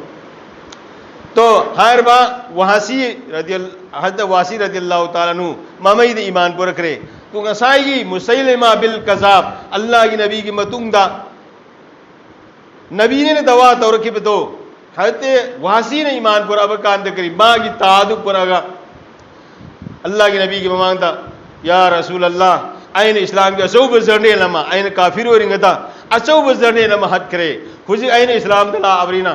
ꯇꯣ ꯍꯥꯏꯔꯤꯕ ꯋꯥꯁꯤ ꯔꯗꯤꯌꯜ-, ꯍꯟꯗꯛ ꯋꯥꯁꯤ ꯔꯗꯤꯌꯜꯂꯥꯍꯨ ꯇꯥꯂꯥ ꯑꯟꯍꯨ ꯃꯃꯩꯗ ꯏꯃꯥꯟ ꯄꯨꯔꯛꯈ꯭ꯔꯦ꯫ ꯇꯣ ꯉꯁꯥꯏꯒꯤ ꯃꯨꯁꯩꯂꯤꯃꯥ ꯕꯤꯜ ꯀꯖꯥꯕ, ꯑꯜꯂꯥꯍꯒꯤ ꯅꯕꯤꯒꯤ ꯃꯇꯨꯡꯗ ꯅꯕꯤꯅꯦꯅ ꯗꯋꯥ ꯇꯧꯔꯛꯈꯤꯕꯗꯣ, ꯍꯖꯔꯠ ꯋꯥꯁꯤꯅ ꯏꯃꯥꯟ ꯄꯨꯔꯛꯑꯕ ꯀꯥꯟꯗ ꯀꯔꯤ, ꯃꯥꯒꯤ ꯇꯥꯗꯨ ꯄꯨꯔꯛꯑꯒ ꯑꯜꯂꯥꯍꯒꯤ ꯅꯕꯤꯒꯤ ꯃꯃꯥꯡꯗ, "ꯌꯥ ꯔꯁꯨꯜ ꯑꯜꯂꯥꯍ, ꯑꯩꯅ ꯏꯁꯂꯥꯝꯒꯤ ꯑꯆꯧꯕ ꯖꯔꯅꯦꯜ ꯑꯃ, ꯑꯩꯅ ꯀꯥꯐꯤꯔ ꯑꯣꯏꯔꯤꯉꯩꯗ ꯑꯆꯧꯕ ꯖꯔꯅꯦꯜ ꯑꯃ ꯍꯠꯈ꯭ꯔꯦ꯫ ꯍꯧꯖꯤꯛ ꯑꯩꯅ ꯏꯁꯂꯥꯝꯗ ꯂꯥꯛꯑꯕꯅꯤꯅ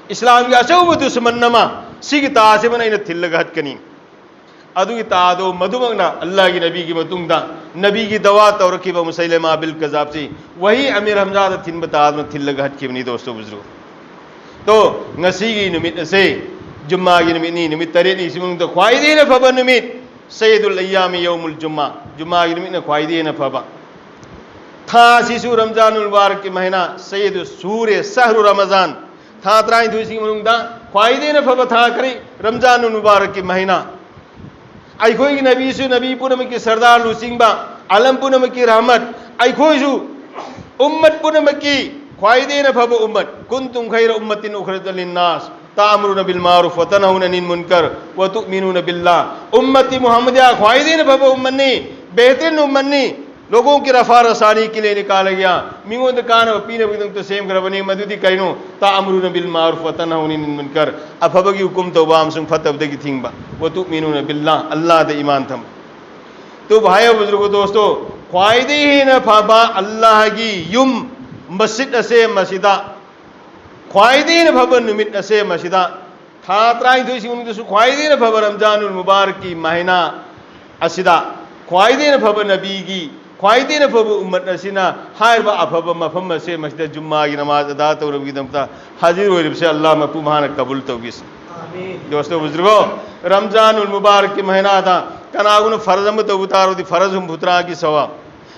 ꯏꯁꯂꯥꯝꯒꯤ ꯑꯆꯧꯕ ꯗꯨꯁꯃꯟ ꯑꯃ, ꯁꯤꯒꯤ ꯇꯥꯁꯤꯃꯅ ꯑꯩꯅ ꯊꯤꯜꯂꯒ ꯍꯠꯀꯅꯤ꯫ ꯑꯗꯨꯒꯤ ꯇꯥꯗꯣ ꯃꯗꯨꯃꯛꯅ ꯑꯜꯂꯥꯍꯒꯤ ꯅꯕꯤꯒꯤ ꯃꯇꯨꯡꯗ ꯅꯕꯤꯒꯤ ꯗꯋꯥ ꯇꯧꯔꯛꯈꯤꯕ ꯃꯨꯁꯩꯂꯤꯃꯥ ꯕꯤꯜ ꯀꯖꯥꯕꯁꯤ ꯋꯥꯍꯤ ꯑꯃꯤꯔ ꯍꯝꯖꯥꯗ ꯊꯤꯟꯕ ꯇꯥꯗꯨꯅ ꯊꯤꯜꯂꯒ ꯍꯠꯈꯤꯕꯅꯤ"꯫ ꯗꯣꯁꯇꯣ ꯕꯨꯖꯨꯔꯒꯣ, ꯇꯣ ꯉꯁꯤꯒꯤ ꯅꯨꯃꯤꯠ ꯑꯁꯦ ꯖꯨꯝꯃꯥꯒꯤ ꯅꯨꯃꯤꯠꯅꯤ꯫ ꯅꯨꯃꯤꯠ ꯇꯔꯦꯠꯅꯤ ꯁꯤ ꯃꯅꯨꯡꯗ ꯈ꯭ꯋꯥꯏꯗꯒꯤ ꯍꯦꯟꯅ ꯐꯕ ꯅꯨꯃꯤꯠ ꯁꯌꯤꯗꯨꯜ ꯑꯌꯥꯃꯤ ꯌꯧꯃꯨꯜ ꯖꯨꯝꯃꯥ, ꯖꯨꯝꯃꯥꯒꯤ ꯅꯨꯃꯤꯠꯅ ꯈ꯭ꯋꯥꯏꯗꯒꯤ ꯍꯦꯟꯅ ꯐꯕ꯫ ꯊꯥ ꯑꯁꯤꯁꯨ ꯔꯝꯖꯥꯅꯨꯜ ꯃꯨꯕꯥꯔꯛꯀꯤ ꯃꯍꯤꯅꯥ, ꯁꯌꯤꯗꯨ ꯁꯨꯍꯨꯔꯦ ꯁꯍꯔꯨ ꯔꯃꯖꯥꯟ, ꯊꯥ ꯇꯔꯥꯅꯤꯊꯣꯏꯁꯤꯒꯤ ꯃꯅꯨꯡꯗ ꯈ꯭ꯋꯥꯏꯗꯒꯤ ꯍꯦꯟꯅ ꯐꯕ ꯊꯥ ꯀꯔꯤ? ꯔꯝꯖꯥꯅꯨꯜ ꯃꯨꯕꯥꯔꯛꯀꯤ ꯃꯍꯤꯅꯥ꯫ ꯑꯩꯈꯣꯏꯒꯤ ꯅꯕꯤꯁꯨ ꯅꯕꯤ ꯄꯨꯝꯅꯃꯛꯀꯤ ꯁꯔꯗꯥꯔ ꯂꯨꯆꯤꯡꯕ, ꯑꯥꯂꯝ ꯄꯨꯝꯅꯃꯛꯀꯤ ꯔꯍꯃꯠ, ꯑꯩꯈꯣꯏꯁꯨ ꯎꯝꯃꯠ ꯄꯨꯝꯅꯃꯛꯀꯤ ꯈ꯭ꯋꯥꯏꯗꯒꯤ ꯍꯦꯟꯅ ꯐꯕ ꯎꯝꯃꯠ, "ꯀꯨꯟꯇꯨꯝ ꯈꯩꯔ ꯎꯝꯃꯇꯤꯟ ꯎꯈ꯭ꯔꯖ ꯂꯤꯟꯅꯥꯁ ꯇꯥꯃꯨꯔꯨꯅ ꯕꯤꯜ ꯃꯥꯔꯨꯐ ꯋ ꯇꯟꯍꯧꯅ ꯑꯅꯤꯜ ꯃꯨꯟꯀꯔ ꯋ ꯇꯨꯃꯤꯅꯨꯅ ꯕꯤꯜꯂꯥ"꯫ ꯎꯝꯃꯠꯇꯤ ꯃꯨꯍꯝꯃꯗꯤꯌꯥ ꯈ꯭ꯋꯥꯏꯗꯒꯤ ꯍꯦꯟꯅ ꯐꯕ ꯎꯝꯃꯠꯅꯤ, ꯕꯦꯍꯇꯔꯤꯟ ꯎꯝꯃꯠꯅꯤ꯫ "लोगों की रफ़ा रसानी के लिए निकाला गया", ꯃꯤꯉꯣꯟꯗ ꯀꯥꯟꯅꯕ ꯄꯤꯅꯕꯒꯤꯗꯃꯛꯇ ꯁꯦꯝꯈ꯭ꯔꯕꯅꯤ꯫ ꯃꯗꯨꯗꯤ ꯀꯔꯤꯅꯣ? "ꯇꯥꯃꯨꯔꯨꯅ ꯕꯤꯜ ꯃꯥꯔꯨꯐ ꯋ ꯇꯟꯍꯧꯅ ꯑꯅꯤꯜ ꯃꯨꯟꯀꯔ", ꯑꯐꯕꯒꯤ ꯍꯨꯀꯨꯝ ꯇꯧꯕ ꯑꯃꯁꯨꯡ ꯐꯠꯇꯕꯗꯒꯤ ꯊꯤꯡꯕ꯫ "ꯋ ꯇꯨꯃꯤꯅꯨꯅ ꯕꯤꯜꯂꯥ", ꯑꯜꯂꯥꯍꯗ ꯏꯃꯥꯟ ꯊꯝꯕ꯫ तो भाइयों बुजुर्गों दोस्तों, ꯈ꯭ꯋꯥꯏꯗꯒꯤ ꯍꯦꯟꯅ ꯐꯕ ꯑꯜꯂꯥꯍꯒꯤ ꯌꯨꯝ, ꯃꯁꯖꯤꯗ ꯑꯁꯦ ꯃꯁꯤꯗ, ꯈ꯭ꯋꯥꯏꯗꯒꯤ ꯍꯦꯟꯅ ꯐꯕ ꯅꯨꯃꯤꯠ ꯑꯁꯦ ꯃꯁꯤꯗ, ꯊꯥ ꯇꯔꯥꯅꯤꯊꯣꯏꯁꯤꯒꯤ ꯃꯅꯨꯡꯗꯁꯨ ꯈ꯭ꯋꯥꯏꯗꯒꯤ ꯍꯦꯟꯅ ꯐꯕ ꯔꯝꯖꯥꯅꯨꯜ ꯃꯨꯕꯥꯔꯛꯀꯤ ꯃꯍꯤꯅꯥ ꯑꯁꯤꯗ, ꯈ꯭ꯋꯥꯏꯗꯒꯤ ꯍꯦꯟꯅ ꯐꯕ ꯅꯕꯤꯒꯤ, ꯈ꯭ꯋꯥꯏꯗꯒꯤ ꯍꯦꯟꯅ ꯐꯕ ꯎꯝꯃꯠ ꯑꯁꯤꯅ ꯍꯥꯏꯔꯤꯕ ꯑꯐꯕ ꯃꯐꯝ ꯑꯁꯦ ꯃꯁꯤꯗ ꯖꯨꯝꯃꯥꯒꯤ ꯅꯃꯥꯖ ꯑꯗꯥ ꯇꯧꯔꯕꯒꯤꯗꯃꯛꯇ ꯍꯥꯖꯤꯔ ꯑꯣꯏꯔꯤꯕꯁꯦ ꯑꯜꯂꯥꯍ ꯃꯄꯨ ꯃꯍꯥꯛꯅ ꯀꯕꯨꯜ ꯇꯧꯕꯤꯁꯅꯨ꯫ ꯗꯣꯁꯇꯣ ꯕꯨꯖꯨꯔꯒꯣ, ꯔꯝꯖꯥꯅꯨꯜ ꯃꯨꯕꯥꯔꯛꯀꯤ ꯃꯍꯤꯅꯥꯗ ꯀꯅꯥꯒꯨꯝꯕꯅ ꯐꯔꯖ ꯑꯃ ꯇꯧꯕ ꯇꯥꯔꯕꯗꯤ ꯐꯔꯖ ꯍꯨꯝꯐꯨꯇꯔꯥꯒꯤ ꯁꯋꯥꯕ,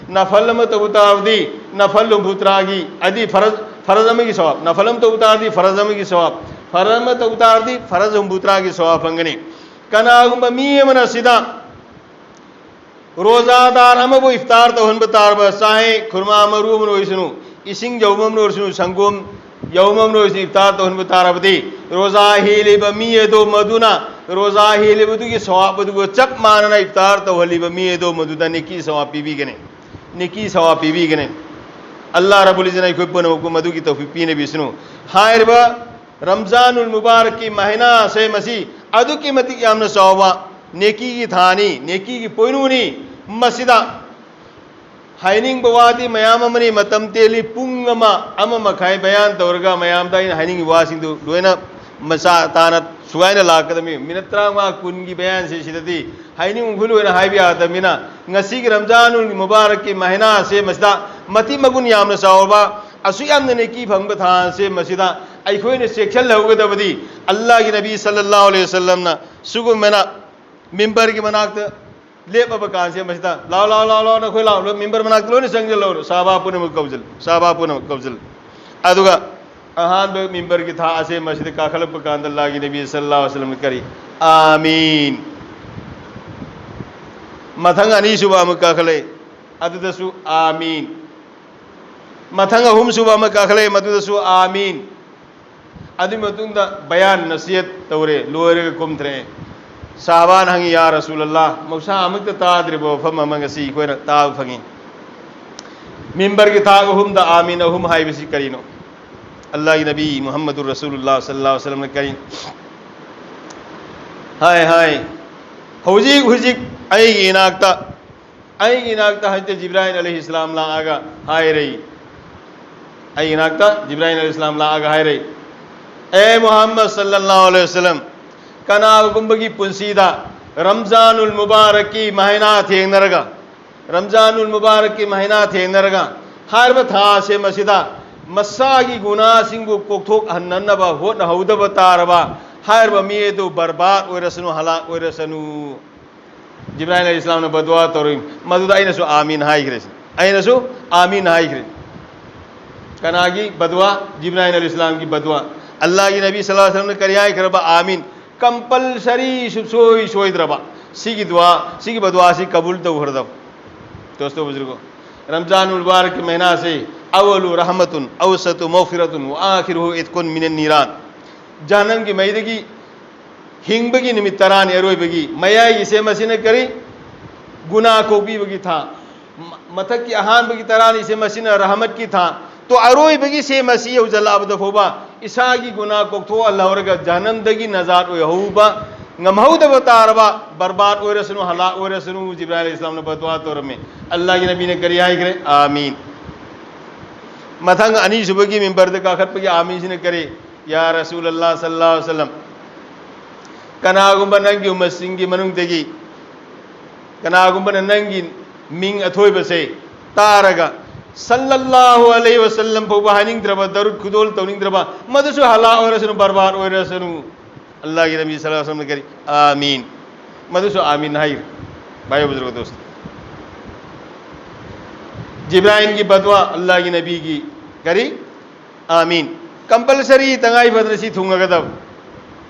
ꯅꯐꯜ ꯑꯃ ꯇꯧꯕ ꯇꯥꯔꯕꯗꯤ ꯅꯐꯜ ꯍꯨꯝꯐꯨꯇꯔꯥꯒꯤ, ꯍꯥꯏꯗꯤ ꯐꯔꯖ, ꯐꯔꯖ ꯑꯃꯒꯤ ꯁꯋꯥꯕ, ꯅꯐꯜ ꯑꯃ ꯇꯧꯕ ꯇꯥꯔꯗꯤ ꯐꯔꯖ ꯑꯃꯒꯤ ꯁꯋꯥꯕ, ꯐꯔꯖ ꯑꯃ ꯇꯧꯕ ꯇꯥꯔꯗꯤ ꯐꯔꯖ ꯍꯨꯝꯐꯨꯇꯔꯥꯒꯤ ꯁꯋꯥꯕ ꯐꯪꯒꯅꯤ꯫ ꯀꯅꯥꯒꯨꯝꯕ ꯃꯤ ꯑꯃꯅ ꯁꯤꯗ ꯔꯣꯖꯥꯗꯥꯔ ꯑꯃꯕꯨ ꯏꯐꯇꯥꯔ ꯇꯧꯍꯟꯕ ꯇꯥꯔꯕ, ꯆꯥꯍꯦ ꯈꯨꯔꯃꯥ ꯃꯔꯨ ꯑꯃ ꯑꯣꯏꯁꯅꯨ, ꯏꯁꯤꯡ ꯌꯧꯕ ꯑꯃ ꯑꯣꯏꯁꯅꯨ, ꯁꯪꯒꯣꯝ ꯌꯧꯕ ꯑꯃ ꯑꯣꯏꯁꯅꯨ, ꯏꯐꯇꯥꯔ ꯇꯧꯍꯟꯕ ꯇꯥꯔꯕꯗꯤ, ꯔꯣꯖꯥ ꯍꯦꯜꯂꯤꯕ ꯃꯤ ꯑꯗꯣ ꯃꯗꯨꯅ ꯔꯣꯖꯥ ꯍꯦꯜꯂꯤꯕꯗꯨꯒꯤ ꯁꯋꯥꯕ ꯑꯗꯨꯒ ꯆꯞ ꯃꯥꯟꯅꯅ ꯏꯐꯇꯥꯔ ꯇꯧꯍꯜꯂꯤꯕ ꯃꯤ ꯑꯗꯣ ꯃꯗꯨꯗ ꯅꯦꯀꯤ ꯁꯋꯥꯕ ꯄꯤꯕꯤꯒꯅꯤ, ꯅꯦꯀꯤ ꯁꯋꯥꯕ ꯄꯤꯕꯤꯒꯅꯤ꯫ ꯑꯜꯂꯥꯍ ꯔꯕꯨꯜ ꯏꯖꯠꯅ ꯑꯩꯈꯣꯏ ꯄꯨꯝꯅꯃꯛꯄꯨ ꯃꯗꯨꯒꯤ ꯇꯧꯐꯤꯛ ꯄꯤꯅꯕꯤꯁꯅꯨ꯫ ꯍꯥꯏꯔꯤꯕ ꯔꯝꯖꯥꯅꯨꯜ ꯃꯨꯕꯥꯔꯛꯀꯤ ꯃꯍꯤꯅꯥ ꯑꯁꯦ ꯃꯁꯤ ꯑꯗꯨꯛꯀꯤ ꯃꯇꯤꯛ ꯌꯥꯝꯅ ꯆꯥꯎꯕ ꯅꯦꯀꯤꯒꯤ ꯊꯥꯅꯤ, ꯅꯦꯀꯤꯒꯤ ꯄꯣꯏꯅꯨꯅꯤ꯫ ꯃꯁꯤꯗ ꯍꯥꯏꯅꯤꯡꯕ ꯋꯥꯗꯤ ꯃꯌꯥꯝ ꯑꯃꯅꯤ, ꯃꯇꯝ ꯇꯦꯜꯂꯤ, ꯄꯨꯡ ꯑꯃ, ꯑꯃ ꯃꯈꯥꯏ ꯕꯌꯥꯟ ꯇꯧꯔꯒ ꯃꯌꯥꯝꯗ ꯑꯩꯅ ꯍꯥꯏꯅꯤꯡꯉꯤꯕ ꯋꯥꯁꯤꯡꯗꯨ ꯂꯣꯏꯅ ꯃꯆꯥ ꯇꯥꯅ ꯁꯨꯒꯥꯏꯅ ꯂꯥꯛꯀꯗꯕꯅꯤ꯫ ꯃꯤꯅꯠ ꯇꯔꯥꯃꯉꯥ, ꯀꯨꯟꯒꯤ ꯕꯌꯥꯟꯁꯤ ꯁꯤꯗꯗꯤ ꯍꯥꯏꯅꯤꯡꯕ ꯂꯣꯏꯅ ꯍꯥꯏꯕ ꯌꯥꯗꯕꯅꯤꯅ, ꯉꯁꯤꯒꯤ ꯔꯝꯖꯥꯅꯨꯜ ꯃꯨꯕꯥꯔꯛꯀꯤ ꯃꯍꯤꯅꯥ ꯑꯁꯦ ꯃꯁꯤꯗ ꯃꯇꯤꯛ ꯃꯒꯨꯟ ꯌꯥꯝꯅ ꯆꯥꯎꯔꯕ, ꯑꯁꯨꯛ ꯌꯥꯝꯅ ꯅꯦꯀꯤ ꯐꯪꯕ ꯊꯥ ꯑꯁꯦ ꯃꯁꯤꯗ ꯑꯩꯈꯣꯏꯅ ꯆꯦꯛꯁꯤꯜꯍꯧꯒꯗꯕꯗꯤ, ꯑꯜꯂꯥꯍꯒꯤ ꯅꯕꯤ ꯁꯜꯂꯜꯂꯥꯍꯨ ꯑꯂꯩꯍꯤ ꯋꯁꯜꯂꯝꯅ ꯁꯤꯒꯨꯝꯕꯅ ꯃꯤꯝꯕꯔꯒꯤ ꯃꯅꯥꯛꯇ ꯂꯦꯞꯄꯕ ꯀꯥꯟꯁꯦ ꯃꯁꯤꯗ, "ꯂꯥꯎ, ꯂꯥꯎ, ꯂꯥꯎ, ꯂꯥꯎ, ꯅꯈꯣꯏ ꯂꯥꯎ, ꯂꯣꯏ ꯃꯤꯝꯕꯔ ꯃꯅꯥꯛꯇ ꯂꯣꯏꯅ ꯆꯪꯁꯤꯜꯂꯧꯔꯣ, ꯁꯍꯥꯕꯥ ꯄꯨꯝꯅꯃꯛ ꯀꯧꯁꯤꯜꯂꯨ, ꯁꯍꯥꯕꯥ ꯄꯨꯝꯅꯃꯛ ꯀꯧꯁꯤꯜꯂꯨ"꯫ ꯑꯗꯨꯒ ꯑꯍꯥꯟꯕ ꯃꯤꯝꯕꯔꯒꯤ ꯊꯥꯛ ꯑꯁꯦ ꯃꯁꯤꯗ ꯀꯥꯈꯠꯂꯛꯄ ꯀꯥꯟꯗ ꯑꯜꯂꯥꯍꯒꯤ ꯅꯕꯤ ꯁꯜꯂꯜꯂꯥꯍꯨ ꯑꯂꯩꯍꯤ ꯋꯁꯜꯂꯝꯅ ꯀꯔꯤ? "ꯑꯥꯃꯤꯟ"꯫ ꯃꯊꯪ ꯑꯅꯤꯁꯨꯕ ꯑꯃ ꯀꯥꯈꯠꯂꯛꯏ, ꯑꯗꯨꯗꯁꯨ "ꯑꯥꯃꯤꯟ"꯫ ꯃꯊꯪ ꯑꯍꯨꯝꯁꯨꯕ ꯑꯃ ꯀꯥꯈꯠꯂꯛꯏ, ꯃꯗꯨꯗꯁꯨ "ꯑꯥꯃꯤꯟ"꯫ ꯑꯗꯨꯒꯤ ꯃꯇꯨꯡꯗ ꯕꯌꯥꯟ ꯅꯁꯤꯍꯠ ꯇꯧꯔꯦ, ꯂꯣꯏꯔꯒ ꯀꯨꯝꯊꯔꯛꯑꯦ꯫ ꯁꯍꯥꯕꯥꯅ ꯍꯪꯉꯤ, "ꯌꯥ ꯔꯁꯨꯂꯜꯂꯥꯍ, ꯃꯍꯧꯁꯥ ꯑꯃꯨꯛꯇ ꯇꯥꯗ꯭ꯔꯤꯕ ꯋꯥꯐꯝ ꯑꯃ ꯉꯁꯤ ꯑꯩꯈꯣꯏꯅ ꯇꯥꯕ ꯐꯪꯉꯤ꯫ ꯃꯤꯝꯕꯔꯒꯤ ꯊꯥꯛ ꯑꯍꯨꯝꯗ ꯑꯥꯃꯤꯟ ꯑꯍꯨꯝ ꯍꯥꯏꯕꯁꯤ ꯀꯔꯤꯅꯣ? ꯑꯜꯂꯥꯍꯒꯤ ꯅꯕꯤ ꯃꯨꯍꯝꯃꯗꯨꯔ ꯔꯁꯨꯂꯨꯜꯂꯥꯍ ꯁꯜꯂꯜꯂꯥꯍꯨ ꯑꯂꯩꯍꯤ ꯋꯁꯜꯂꯝꯅ ꯀꯔꯤ ꯍꯥꯏ? ꯍꯥꯏ, "ꯍꯧꯖꯤꯛ ꯍꯧꯖꯤꯛ ꯑꯩꯒꯤ ꯏꯅꯥꯛꯇ, ꯑꯩꯒꯤ ꯏꯅꯥꯛꯇ ꯍꯖꯔꯠ ꯖꯤꯕ꯭ꯔꯥꯏꯜ ꯑꯂꯩꯍꯤ ꯏꯁꯂꯥꯝ ꯂꯥꯛꯑꯒ ꯍꯥꯏꯔꯦ꯫ ꯑꯩꯒꯤ ꯏꯅꯥꯛꯇ ꯖꯤꯕ꯭ꯔꯥꯏꯜ ꯑꯂꯩꯍꯤ ꯏꯁꯂꯥꯝ ꯂꯥꯛꯑꯒ ꯍꯥꯏꯔꯦ, 'ꯑꯦ ꯃꯨꯍꯝꯃꯗ ꯁꯜꯂꯜꯂꯥꯍꯨ ꯑꯂꯩꯍꯤ ꯋꯁꯜꯂꯝ, ꯀꯅꯥꯒꯨꯝꯕꯒꯤ ꯄꯨꯟꯁꯤꯗ ꯔꯝꯖꯥꯅꯨꯜ ꯃꯨꯕꯥꯔꯛꯀꯤ ꯃꯍꯩꯅꯥ ꯊꯦꯡꯅꯔꯒ, ꯔꯝꯖꯥꯅꯨꯜ ꯃꯨꯕꯥꯔꯛꯀꯤ ꯃꯍꯩꯅꯥ ꯊꯦꯡꯅꯔꯒ, ꯍꯥꯏꯔꯤꯕ ꯊꯥ ꯑꯁꯦ ꯃꯁꯤꯗ ꯃꯁꯥꯒꯤ ꯒꯨꯅꯥꯁꯤꯡꯕꯨ ꯀꯣꯛꯊꯣꯛꯍꯟꯅꯅꯕ ꯍꯣꯠꯅꯍꯧꯗꯕ ꯇꯥꯔꯕ, ꯍꯥꯏꯔꯤꯕ ꯃꯤ ꯑꯗꯨ ꯕꯔꯕꯥꯗ ꯑꯣꯏꯔꯁꯅꯨ, ꯍꯂꯥꯛ ꯑꯣꯏꯔꯁꯅꯨ.'" ꯖꯤꯕ꯭ꯔꯥꯏꯜ ꯑꯂꯩꯍꯤ ꯏꯁꯂꯥꯝꯅ ꯕꯗꯋꯥ ꯇꯧꯔꯤ, ꯃꯗꯨꯗ ꯑꯩꯅꯁꯨ "ꯑꯥꯃꯤꯟ" ꯍꯥꯏꯈ꯭ꯔꯦ꯫ ꯑꯩꯅꯁꯨ "ꯑꯥꯃꯤꯟ" ꯍꯥꯏꯈ꯭ꯔꯦ꯫ ꯀꯅꯥꯒꯤ ꯕꯗꯋꯥ? ꯖꯤꯕ꯭ꯔꯥꯏꯜ ꯑꯂꯩꯍꯤ ꯏꯁꯂꯥꯝꯒꯤ ꯕꯗꯋꯥ꯫ ꯑꯜꯂꯥꯍꯒꯤ ꯅꯕꯤ ꯁꯜꯂꯜꯂꯥꯍꯨ ꯑꯂꯩꯍꯤ ꯋꯁꯜꯂꯝꯅ ꯀꯔꯤ ꯍꯥꯏꯈ꯭ꯔꯕ? "ꯑꯥꯃꯤꯟ"꯫ ꯀꯝꯄꯜꯁꯔꯤ, ꯁꯨꯡꯁꯣꯏ ꯁꯣꯏꯗ꯭ꯔꯕ ꯁꯤꯒꯤ ꯗꯨꯋꯥ, ꯁꯤꯒꯤ ꯕꯗꯋꯥꯁꯤ ꯀꯕꯨꯜ ꯇꯧꯈ꯭ꯔꯗꯕ꯫ ꯗꯣꯁꯇꯣ ꯕꯨꯖꯨꯔꯒꯣ, ꯔꯝꯖꯥꯅꯨꯜ ꯃꯨꯕꯥꯔꯛꯀꯤ ꯃꯍꯩꯅꯥꯁꯤ "ꯑꯋꯂꯨ ꯔꯍꯃꯇꯨꯟ, ꯑꯧꯁꯇꯨ ꯃꯧꯐꯤꯔꯇꯨꯟ, ꯋꯥ ꯑꯥꯈꯤꯔꯨꯍꯨ ꯏꯠꯀꯨꯟ ꯃꯤꯅꯟ ꯅꯤꯔꯥꯟ"꯫ ꯖꯍꯟꯅꯝꯒꯤ ꯃꯩꯗꯒꯤ ꯍꯤꯡꯕꯒꯤ ꯅꯨꯃꯤꯠ ꯇꯔꯥꯅꯤ ꯑꯔꯣꯏꯕꯒꯤ꯫ ꯃꯌꯥꯏꯒꯤꯁꯦ ꯃꯁꯤꯅ ꯀꯔꯤ? ꯒꯨꯅꯥ ꯀꯣꯛꯄꯤꯕꯒꯤ ꯊꯥ꯫ ꯃ-, ꯃꯊꯛꯀꯤ ꯑꯍꯥꯟꯕꯒꯤ ꯇꯔꯥꯅꯤꯁꯦ ꯃꯁꯤꯅ ꯔꯍꯃꯠꯀꯤ ꯊꯥ꯫ ꯇꯣ, ꯑꯔꯣꯏꯕꯒꯤꯁꯦ ꯃꯁꯤ ꯌꯧꯁꯤꯜꯂꯛꯑꯕꯗ ꯐꯥꯎꯕ ꯏꯁꯥꯒꯤ ꯒꯨꯅꯥ ꯀꯣꯛꯊꯣꯛꯍꯜꯍꯧꯔꯒ ꯖꯍꯟꯅꯝꯗꯒꯤ ꯅꯖꯥꯠ ꯑꯣꯏꯍꯧꯕ ꯉꯝꯍꯧꯗꯕ ꯇꯥꯔꯕ, ꯕꯔꯕꯥꯗ ꯑꯣꯏꯔꯁꯅꯨ, ꯍꯂꯥꯛ ꯑꯣꯏꯔꯁꯅꯨ, ꯖꯤꯕ꯭ꯔꯥꯏꯜ ꯏꯁꯂꯥꯝꯅ ꯕꯗꯋꯥ ꯇꯧꯔꯝꯃꯤ꯫ ꯑꯜꯂꯥꯍꯒꯤ ꯅꯕꯤꯅ ꯀꯔꯤ ꯍꯥꯏꯈ꯭ꯔꯦ? "ꯑꯥꯃꯤꯟ"꯫ ꯃꯊꯪ ꯑꯅꯤꯁꯨꯕꯒꯤ ꯃꯤꯝꯕꯔꯗ ꯀꯥꯈꯠꯄꯒꯤ "ꯑꯥꯃꯤꯟꯁꯤꯅ" ꯀꯔꯤ? "ꯌꯥ ꯔꯁꯨꯂꯜꯂꯥꯍ ꯁꯜꯂꯜꯂꯥꯍꯨ ꯑꯂꯩꯍꯤ ꯋꯁꯜꯂꯝ, ꯀꯅꯥꯒꯨꯝꯕ ꯅꯪꯒꯤ ꯎꯝꯃꯠꯁꯤꯡꯒꯤ ꯃꯅꯨꯡꯗꯒꯤ ꯀꯅꯥꯒꯨꯝꯕꯅ ꯅꯪꯒꯤ ꯃꯤꯡ ꯑꯊꯣꯏꯕꯁꯦ ꯇꯥꯔꯒ ꯁꯜꯂꯜꯂꯥꯍꯨ ꯑꯂꯩꯍꯤ ꯋꯁꯜꯂꯝ ꯐꯥꯎꯕ ꯍꯥꯏꯅꯤꯡꯗ꯭ꯔꯕ, ꯗꯔꯨꯗ ꯈꯨꯗꯣꯜ ꯇꯧꯅꯤꯡꯗ꯭ꯔꯕ, ꯃꯗꯨꯁꯨ ꯍꯂꯥꯛ ꯑꯣꯏꯔꯁꯅꯨ, ꯕꯔꯕꯥꯗ ꯑꯣꯏꯔꯁꯅꯨ, ꯑꯜꯂꯥꯍꯒꯤ ꯅꯕꯤ ꯁꯜꯂꯜꯂꯥꯍꯨ ꯑꯂꯩꯍꯤ ꯋꯁꯜꯂꯝꯅ ꯀꯔꯤ? "ꯑꯥꯃꯤꯟ"꯫ ꯃꯗꯨꯁꯨ "ꯑꯥꯃꯤꯟ" ꯍꯥꯏ꯫ ꯚꯥꯏ ꯕꯨꯖꯨꯔꯒ ꯗꯣꯁꯇꯣ, ꯖꯤꯕ꯭ꯔꯥꯏꯜꯒꯤ ꯕꯗꯋꯥ, ꯑꯜꯂꯥꯍꯒꯤ ꯅꯕꯤꯒꯤ ꯀꯔꯤ? "ꯑꯥꯃꯤꯟ"꯫ ꯀꯝꯄꯜꯁꯔꯤ, ꯇꯉꯥꯏ ꯐꯗꯅ ꯁꯤ ꯊꯨꯡꯉꯒꯗꯕ꯫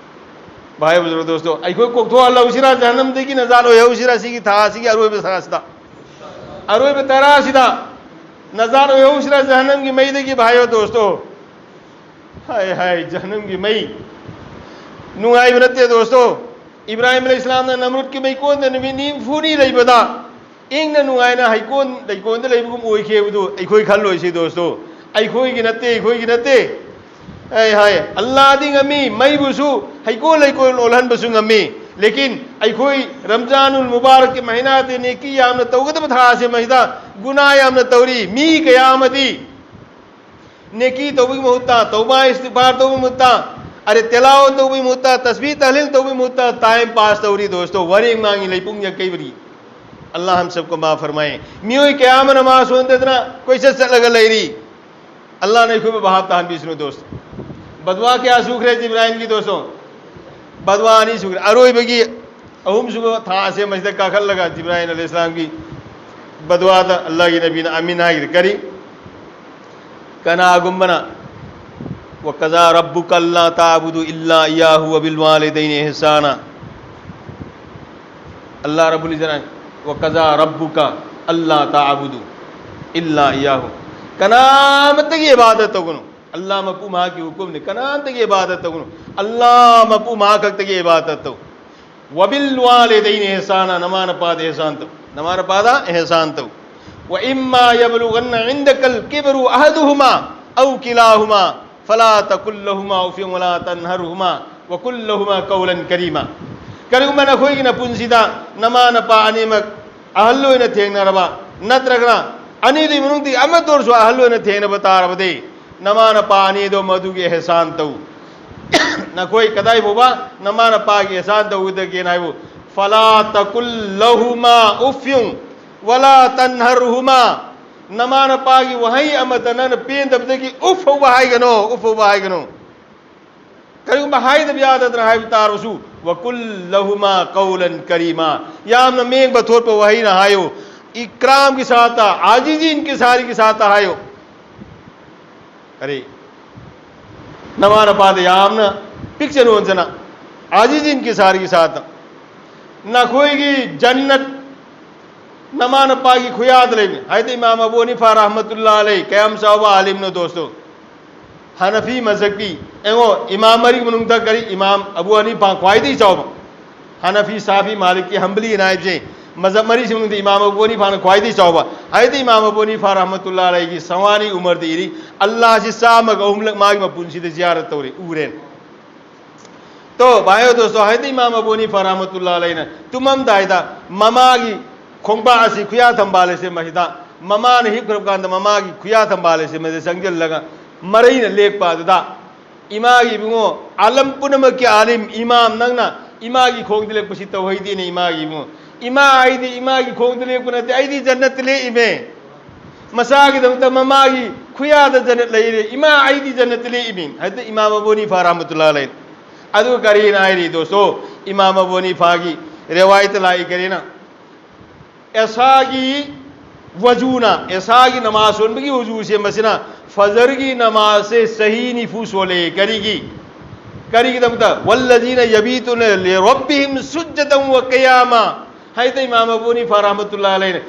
ꯚꯥꯏ ꯕꯨꯖꯨꯔꯒ ꯗꯣꯁꯇꯣ, ꯑꯩꯈꯣꯏ ꯀꯣꯛꯊꯣꯛꯍꯜꯍꯧꯁꯤꯔꯥ ꯖꯍꯟꯅꯝꯗꯒꯤ ꯅꯖꯥꯠ ꯑꯣꯏꯍꯧꯁꯤꯔꯥ ꯁꯤꯒꯤ ꯊꯥ ꯑꯁꯤꯒꯤ ꯑꯔꯣꯏꯕ ꯊꯥꯁꯤꯗ? ꯑꯔꯣꯏꯕ ꯇꯔꯥꯁꯤꯗ ꯅꯖꯥꯠ ꯑꯣꯏꯍꯧꯁꯤꯔꯥ ꯖꯍꯟꯅꯝꯒꯤ ꯃꯩꯗꯒꯤ ꯚꯥꯏ ꯗꯣꯁꯇꯣ? ꯍꯥꯏ ꯍꯥꯏ, ꯖꯍꯟꯅꯝꯒꯤ ꯃꯩ ꯅꯨꯡꯉꯥꯏꯕ ꯅꯠꯇꯦ ꯗꯣꯁꯇꯣ꯫ ꯏꯕ꯭ꯔꯥꯍꯤꯝ ꯑꯂꯩꯍꯤ ꯏꯁꯂꯥꯝꯅ ꯅꯝꯔꯨꯗꯀꯤ ꯃꯩꯀꯣꯟꯗ ꯅꯨꯃꯤꯠ ꯅꯤꯐꯨꯅꯤ ꯂꯩꯕꯗ ꯏꯪꯅ ꯅꯨꯡꯉꯥꯏꯅ ꯍꯩꯀꯣꯟ ꯂꯩꯀꯣꯟꯗ ꯂꯩꯕꯒꯨꯝ ꯑꯣꯏꯈꯤꯕꯗꯨ ꯑꯩꯈꯣꯏ ꯈꯜꯂꯣꯏꯁꯤ ꯗꯣꯁꯇꯣ꯫ ꯑꯩꯈꯣꯏꯒꯤ ꯅꯠꯇꯦ, ꯑꯩꯈꯣꯏꯒꯤ ꯅꯠꯇꯦ꯫ ꯑꯩ ꯍꯥꯏ, ꯑꯜꯂꯥꯗꯤ ꯉꯝꯃꯤ, ꯃꯩꯕꯨꯁꯨ ꯍꯩꯀꯣꯜ ꯂꯩꯀꯣꯜ ꯑꯣꯜꯍꯟꯕꯁꯨ ꯉꯝꯃꯤ꯫ ꯂꯦꯀꯤꯟ ꯑꯩꯈꯣꯏ ꯔꯝꯖꯥꯅꯨꯜ ꯃꯨꯕꯥꯔꯛꯀꯤ ꯃꯍꯤꯅꯥꯗꯤ ꯅꯦꯀꯤ ꯌꯥꯝꯅ ꯇꯧꯒꯗꯕ ꯊꯥ ꯑꯁꯤ ꯃꯁꯤꯗ ꯒꯨꯅꯥ ꯌꯥꯝꯅ ꯇꯧꯔꯤ꯫ ꯃꯤ ꯀꯌꯥ ꯑꯃꯗꯤ ꯅꯦꯀꯤ ꯇꯧꯕꯒꯤ ꯃꯍꯨꯠꯇ, ꯇꯧꯕꯥ ꯏꯁꯇꯤꯐꯥꯔ ꯇꯧꯕꯒꯤ ꯃꯍꯨꯠꯇ, ꯑꯔꯦ ꯇꯦꯂꯥꯋꯠ ꯇꯧꯕꯒꯤ ꯃꯍꯨꯠꯇ, ꯇꯁꯕꯤ ꯇꯍꯂꯤꯜ ꯇꯧꯕꯒꯤ ꯃꯍꯨꯠꯇ ꯇꯥꯏꯝ ꯄꯥꯁ ꯇꯧꯔꯤ ꯗꯣꯁꯇꯣ꯫ ꯋꯥꯔꯦꯡ ꯃꯥꯡꯉꯤ ꯂꯩꯄꯨꯡ ꯌꯥꯡꯈꯩ ꯃꯔꯤ꯫ ꯑꯜꯂꯥꯍ ꯍꯝ ꯁꯕꯀꯣ ꯃꯥꯐ ꯐꯔꯃꯥꯌꯦ꯫ ꯃꯤꯑꯣꯏ ꯀꯌꯥ ꯑꯃꯅ ꯃꯥ ꯁꯣꯟꯗꯗꯅ ꯀꯣꯏꯆꯠ ꯆꯠꯂꯒ ꯂꯩꯔꯤ꯫ ꯑꯜꯂꯥꯍꯅ ꯑꯩꯈꯣꯏꯕꯨ ꯚꯥꯞ ꯇꯥꯍꯟꯕꯤꯁꯅꯨ ꯗꯣꯁꯇꯣ꯫ ꯕꯗꯋꯥ ꯀꯌꯥ ꯁꯨꯈ꯭ꯔꯦ ꯖꯤꯕ꯭ꯔꯥꯏꯜꯒꯤ ꯗꯣꯁꯇꯣ? ꯕꯗꯋꯥ ꯑꯅꯤ ꯁꯨꯈ꯭ꯔꯦ꯫ ꯑꯔꯣꯏꯕꯒꯤ ꯑꯍꯨꯝꯁꯨꯕ ꯊꯥ ꯑꯁꯦ ꯃꯁꯤꯗ ꯀꯥꯈꯠꯂꯒ ꯖꯤꯕ꯭ꯔꯥꯏꯜ ꯑꯂꯩꯍꯤ ꯏꯁꯂꯥꯝꯒꯤ ꯕꯗꯋꯥꯗ ꯑꯜꯂꯥꯍꯒꯤ ꯅꯕꯤꯅ ꯑꯃꯤꯟ ꯍꯥꯏꯈ꯭ꯔꯦ꯫ ꯀꯔꯤ? ꯀꯅꯥꯒꯨꯝꯕꯅ "ꯋꯀꯖꯥ ꯔꯕꯨꯀ ꯑꯜꯂꯥ ꯇꯥꯕꯨꯗꯨ ꯏꯜꯂꯥ ꯏꯌꯥꯍꯨ ꯋꯕꯤꯜ ꯋꯥꯂꯤꯗꯩꯅꯤ ꯏꯍꯁꯥꯅ"꯫ ꯑꯜꯂꯥꯍ ꯔꯕꯨꯜ ꯏꯖ꯭ꯖꯠꯅ "ꯋꯀꯖꯥ ꯔꯕꯨꯀ ꯑꯜꯂꯥ ꯇꯥꯕꯨꯗꯨ ꯏꯜꯂꯥ ꯏꯌꯥꯍꯨ"꯫ ꯀꯅꯥꯃꯠꯇꯒꯤ ꯏꯕꯥꯗꯠ ꯇꯧꯒꯅꯨ꯫ ꯑꯜꯂꯥꯍ ꯃꯄꯨ ꯃꯍꯥꯛꯀꯤ ꯍꯨꯀꯨꯝꯅꯤ꯫ ꯀꯅꯥꯃꯠꯇꯒꯤ ꯏꯕꯥꯗꯠ ꯇꯧꯒꯅꯨ꯫ ꯑꯜꯂꯥꯍ ꯃꯄꯨ ꯃꯍꯥꯛ ꯈꯛꯇꯒꯤ ꯏꯕꯥꯗꯠ ꯇꯧ꯫ "ꯋꯕꯤꯜ ꯋꯥꯂꯤꯗꯩꯅꯤ ꯏꯍꯁꯥꯅ", ꯅꯃꯥ ꯅꯄꯥꯗ ꯏꯍꯁꯥꯟ ꯇꯧ꯫ ꯅꯃꯥ ꯅꯄꯥꯗ ꯏꯍꯁꯥꯟ ꯇꯧ꯫ "ꯋ ꯏꯝꯃꯥ ꯌꯕꯂꯨꯒꯟꯅ ꯏꯟꯗꯀꯜ ꯀꯤꯕꯔꯨ ꯑꯍꯗꯨꯍꯨꯃꯥ ꯑꯧ ꯀꯤꯂꯥꯍꯨꯃꯥ ꯐꯂꯥ ꯇꯀꯨꯜ ꯂꯍꯨꯃꯥ ꯎꯐꯤꯟ ꯋꯂꯥ ꯇꯟꯍꯔꯍꯨꯃꯥ ꯋꯀꯨꯜ ꯂꯍꯨꯃꯥ ꯀꯧꯂꯟ ꯀꯔꯤꯃꯥ"꯫ ꯀꯔꯤꯒꯨꯝꯕ ꯅꯈꯣꯏꯒꯤ ꯅꯄꯨꯟꯁꯤꯗ ꯅꯃꯥ ꯅꯄꯥ ꯑꯅꯤꯃꯛ ꯑꯍꯜ ꯑꯣꯏꯅ ꯊꯦꯡꯅꯔꯕ, ꯅꯠꯇ꯭ꯔꯒꯅ ꯑꯅꯤꯗꯨꯒꯤ ꯃꯅꯨꯡꯗꯒꯤ ꯑꯃꯠꯇ ꯑꯣꯏꯔꯁꯨ ꯑꯍꯜ ꯑꯣꯏꯅ ꯊꯦꯡꯅꯕ ꯇꯥꯔꯕꯗꯤ, ꯅꯃꯥ ꯅꯄꯥ ꯑꯅꯤꯗꯣ ꯃꯗꯨꯒꯤ ꯑꯦꯍꯁꯥꯟ ꯇꯧ꯫ ꯅꯈꯣꯏ ꯀꯗꯥꯏ ꯐꯥꯎꯕ? ꯅꯃꯥ ꯅꯄꯥꯒꯤ ꯑꯦꯍꯁꯥꯟ ꯇꯧꯒꯗꯒꯦꯅ ꯍꯥꯏꯕꯨ꯫ "ꯐꯂꯥ ꯇꯀꯨꯜ ꯂꯍꯨꯃꯥ ꯎꯐꯤꯟ ꯋꯂꯥ ꯇꯟꯍꯔꯍꯨꯃꯥ"꯫ ꯅꯃꯥ ꯅꯄꯥꯒꯤ ꯋꯥꯍꯩ ꯑꯃꯠꯇ ꯅꯪꯅ ꯄꯦꯟꯗꯕꯗꯒꯤ ꯎꯐ ꯐꯥꯎꯕ ꯍꯥꯏꯒꯅꯨ, ꯎꯐ ꯐꯥꯎꯕ ꯍꯥꯏꯒꯅꯨ꯫ ꯀꯔꯤꯒꯨꯝꯕ ꯍꯥꯏꯗꯕ ꯌꯥꯗꯗꯅ ꯍꯥꯏꯕ ꯇꯥꯔꯕꯁꯨ, "ꯋꯀꯨꯜ ꯂꯍꯨꯃꯥ ꯀꯧꯂꯟ ꯀꯔꯤꯃꯥ", ꯌꯥꯝꯅ ꯃꯦꯡꯕ ꯊꯣꯠꯄ ꯋꯥꯍꯩꯅ ꯍꯥꯏꯌꯨ꯫ ꯏꯀ꯭ꯔꯥꯝꯒꯤ ꯁꯥꯠꯇ, ꯑꯥꯖꯤꯖꯤ ꯏꯟꯀꯤꯁꯥꯔꯤꯒꯤ ꯁꯥꯠꯇ ꯍꯥꯏꯌꯨ꯫ ꯀꯔꯤ? ꯅꯃꯥ ꯅꯄꯥꯗ ꯌꯥꯝꯅ ꯄꯤꯛꯆꯅ ꯍꯣꯟꯖꯅ ꯑꯥꯖꯤꯖꯤꯟ ꯀꯤꯁꯥꯔꯒꯤ ꯁꯥꯊ, ꯅꯈꯣꯏꯒꯤ ꯖꯟꯅꯠ ꯅꯃꯥ ꯅꯄꯥꯒꯤ ꯈꯨꯌꯥꯗ ꯂꯩꯕꯅꯤ꯫ ꯍꯥꯏꯗꯤ ꯏꯃꯥꯝ ꯑꯕꯨ ꯍꯅꯤꯐꯥ ꯔꯍꯃꯇꯨꯜꯂꯥ ꯑꯂꯩ ꯀꯌꯥꯝ ꯆꯥꯎꯕ ꯑꯥꯂꯤꯝꯅꯣ ꯗꯣꯁꯇꯣ꯫ ꯍꯅꯐꯤ ꯃꯖꯍꯕꯀꯤ, ꯌꯦꯡꯉꯣ, ꯏꯃꯥꯝ ꯃꯔꯤ ꯃꯅꯨꯡꯗ ꯀꯔꯤ ꯏꯃꯥꯝ ꯑꯕꯨ ꯍꯅꯤꯐꯥ ꯈ꯭ꯋꯥꯏꯗꯒꯤ ꯆꯥꯎꯕ? ꯍꯅꯐꯤ, ꯁꯥꯐꯤ, ꯃꯥꯂꯤꯀꯤ, ꯍꯝꯕꯂꯤꯅ ꯍꯥꯏꯕꯁꯦ ꯃꯖꯍꯕ ꯃꯔꯤꯁꯤ ꯃꯅꯨꯡꯗ ꯏꯃꯥꯝ ꯑꯕꯨ ꯍꯅꯤꯐꯥꯅ ꯈ꯭ꯋꯥꯏꯗꯒꯤ ꯆꯥꯎꯕ꯫ ꯍꯥꯏꯗꯤ ꯏꯃꯥꯝ ꯑꯕꯨ ꯍꯅꯤꯐꯥ ꯔꯍꯃꯇꯨꯜꯂꯥ ꯑꯂꯩꯒꯤ ꯁꯋꯥꯅꯤ ꯎꯃꯔꯗ ꯏꯔꯤ, ꯑꯜꯂꯥꯍꯁꯤ ꯆꯥꯝꯃꯒ ꯑꯍꯨꯝꯂꯛ ꯃꯥꯒꯤ ꯃꯄꯨꯟꯁꯤꯗ ꯖꯤꯌꯥꯔꯠ ꯇꯧꯔꯦ, ꯎꯔꯦ꯫ ꯇꯣ ꯚꯥꯏ ꯗꯣꯁꯇꯣ, ꯍꯥꯏꯗꯤ ꯏꯃꯥꯝ ꯑꯕꯨ ꯍꯅꯤꯐꯥ ꯔꯍꯃꯇꯨꯜꯂꯥ ꯑꯂꯩꯅ ꯇꯨꯝꯃꯝꯗꯥꯏꯗ ꯃꯃꯥꯒꯤ ꯈꯣꯡꯕꯥꯛ ꯑꯁꯤ ꯈꯨꯌꯥ ꯊꯝꯕꯥꯜ ꯑꯁꯤ ꯃꯁꯤꯗ, ꯃꯃꯥꯅ ꯍꯤꯞꯈ꯭ꯔꯕ ꯀꯥꯟꯗ ꯃꯃꯥꯒꯤ ꯈꯨꯌꯥ ꯊꯝꯕꯥꯜ ꯑꯁꯤ ꯃꯁꯤꯗ ꯆꯪꯁꯤꯜꯂꯒ ꯃꯔꯩꯅ ꯂꯦꯛꯄ ꯑꯗꯨꯗ, ꯏꯃꯥꯒꯤ ꯏꯕꯨꯡꯉꯣ, ꯑꯥꯂꯝ ꯄꯨꯝꯅꯃꯛꯀꯤ ꯑꯥꯂꯤꯝ ꯏꯃꯥꯝ ꯅꯪꯅ ꯏꯃꯥꯒꯤ ꯈꯣꯡꯗ ꯂꯦꯛꯄꯁꯤ ꯇꯧꯍꯩꯗꯦꯅꯦ ꯏꯃꯥꯒꯤ ꯏꯕꯨꯡꯉꯣ꯫ ꯏꯃꯥ ꯍꯥꯏꯗꯤ ꯏꯃꯥꯒꯤ ꯈꯣꯡꯗ ꯂꯦꯛꯄ ꯅꯠꯇꯦ, ꯑꯩꯗꯤ ꯖꯟꯅꯠꯇ ꯂꯦꯛꯏꯃꯦ꯫ ꯃꯆꯥꯒꯤꯗꯃꯛꯇ ꯃꯃꯥꯒꯤ ꯈꯨꯌꯥꯗ ꯖꯟꯅꯠ ꯂꯩꯔꯦ꯫ ꯏꯃꯥ ꯑꯩꯗꯤ ꯖꯟꯅꯠꯇ ꯂꯦꯛꯏꯃꯤ꯫ ꯍꯥꯏꯗꯤ ꯏꯃꯥꯝ ꯑꯕꯨ ꯍꯅꯤꯐꯥ ꯔꯍꯃꯇꯨꯜꯂꯥ ꯑꯂꯩ꯫ ꯑꯗꯨ ꯀꯔꯤꯅ ꯍꯥꯏꯔꯤ ꯗꯣꯁꯇꯣ? ꯏꯃꯥꯝ ꯑꯕꯨ ꯍꯅꯤꯐꯥꯒꯤ ꯔꯦꯋꯥꯌꯠꯇ ꯂꯥꯛꯏ ꯀꯔꯤꯅ? ꯑꯦꯁꯥꯒꯤ ꯋꯖꯨꯅ, ꯑꯦꯁꯥꯒꯤ ꯅꯃꯥꯖ ꯁꯣꯟꯕꯒꯤ ꯋꯖꯨ ꯁꯦꯝꯕꯁꯤꯅ ꯐꯖꯔꯒꯤ ꯅꯃꯥꯖꯁꯦ ꯆꯍꯤ ꯅꯤꯐꯨ ꯁꯣꯜꯂꯦ꯫ ꯀꯔꯤꯒꯤ? ꯀꯔꯤꯒꯤꯗꯃꯛꯇ? "ꯋꯜꯂꯖꯤꯅ ꯌꯕꯤꯇꯨꯅ ꯂꯤꯔꯕꯤꯍꯤꯝ ꯁꯨꯖꯗꯟ ꯋ ꯀꯌꯥꯃ"꯫ ꯍꯥꯏꯗꯤ ꯏꯃꯥꯝ ꯑꯕꯨ ꯍꯅꯤꯐꯥ ꯔꯍꯃꯇꯨꯜꯂꯥ ꯑꯂꯩꯅ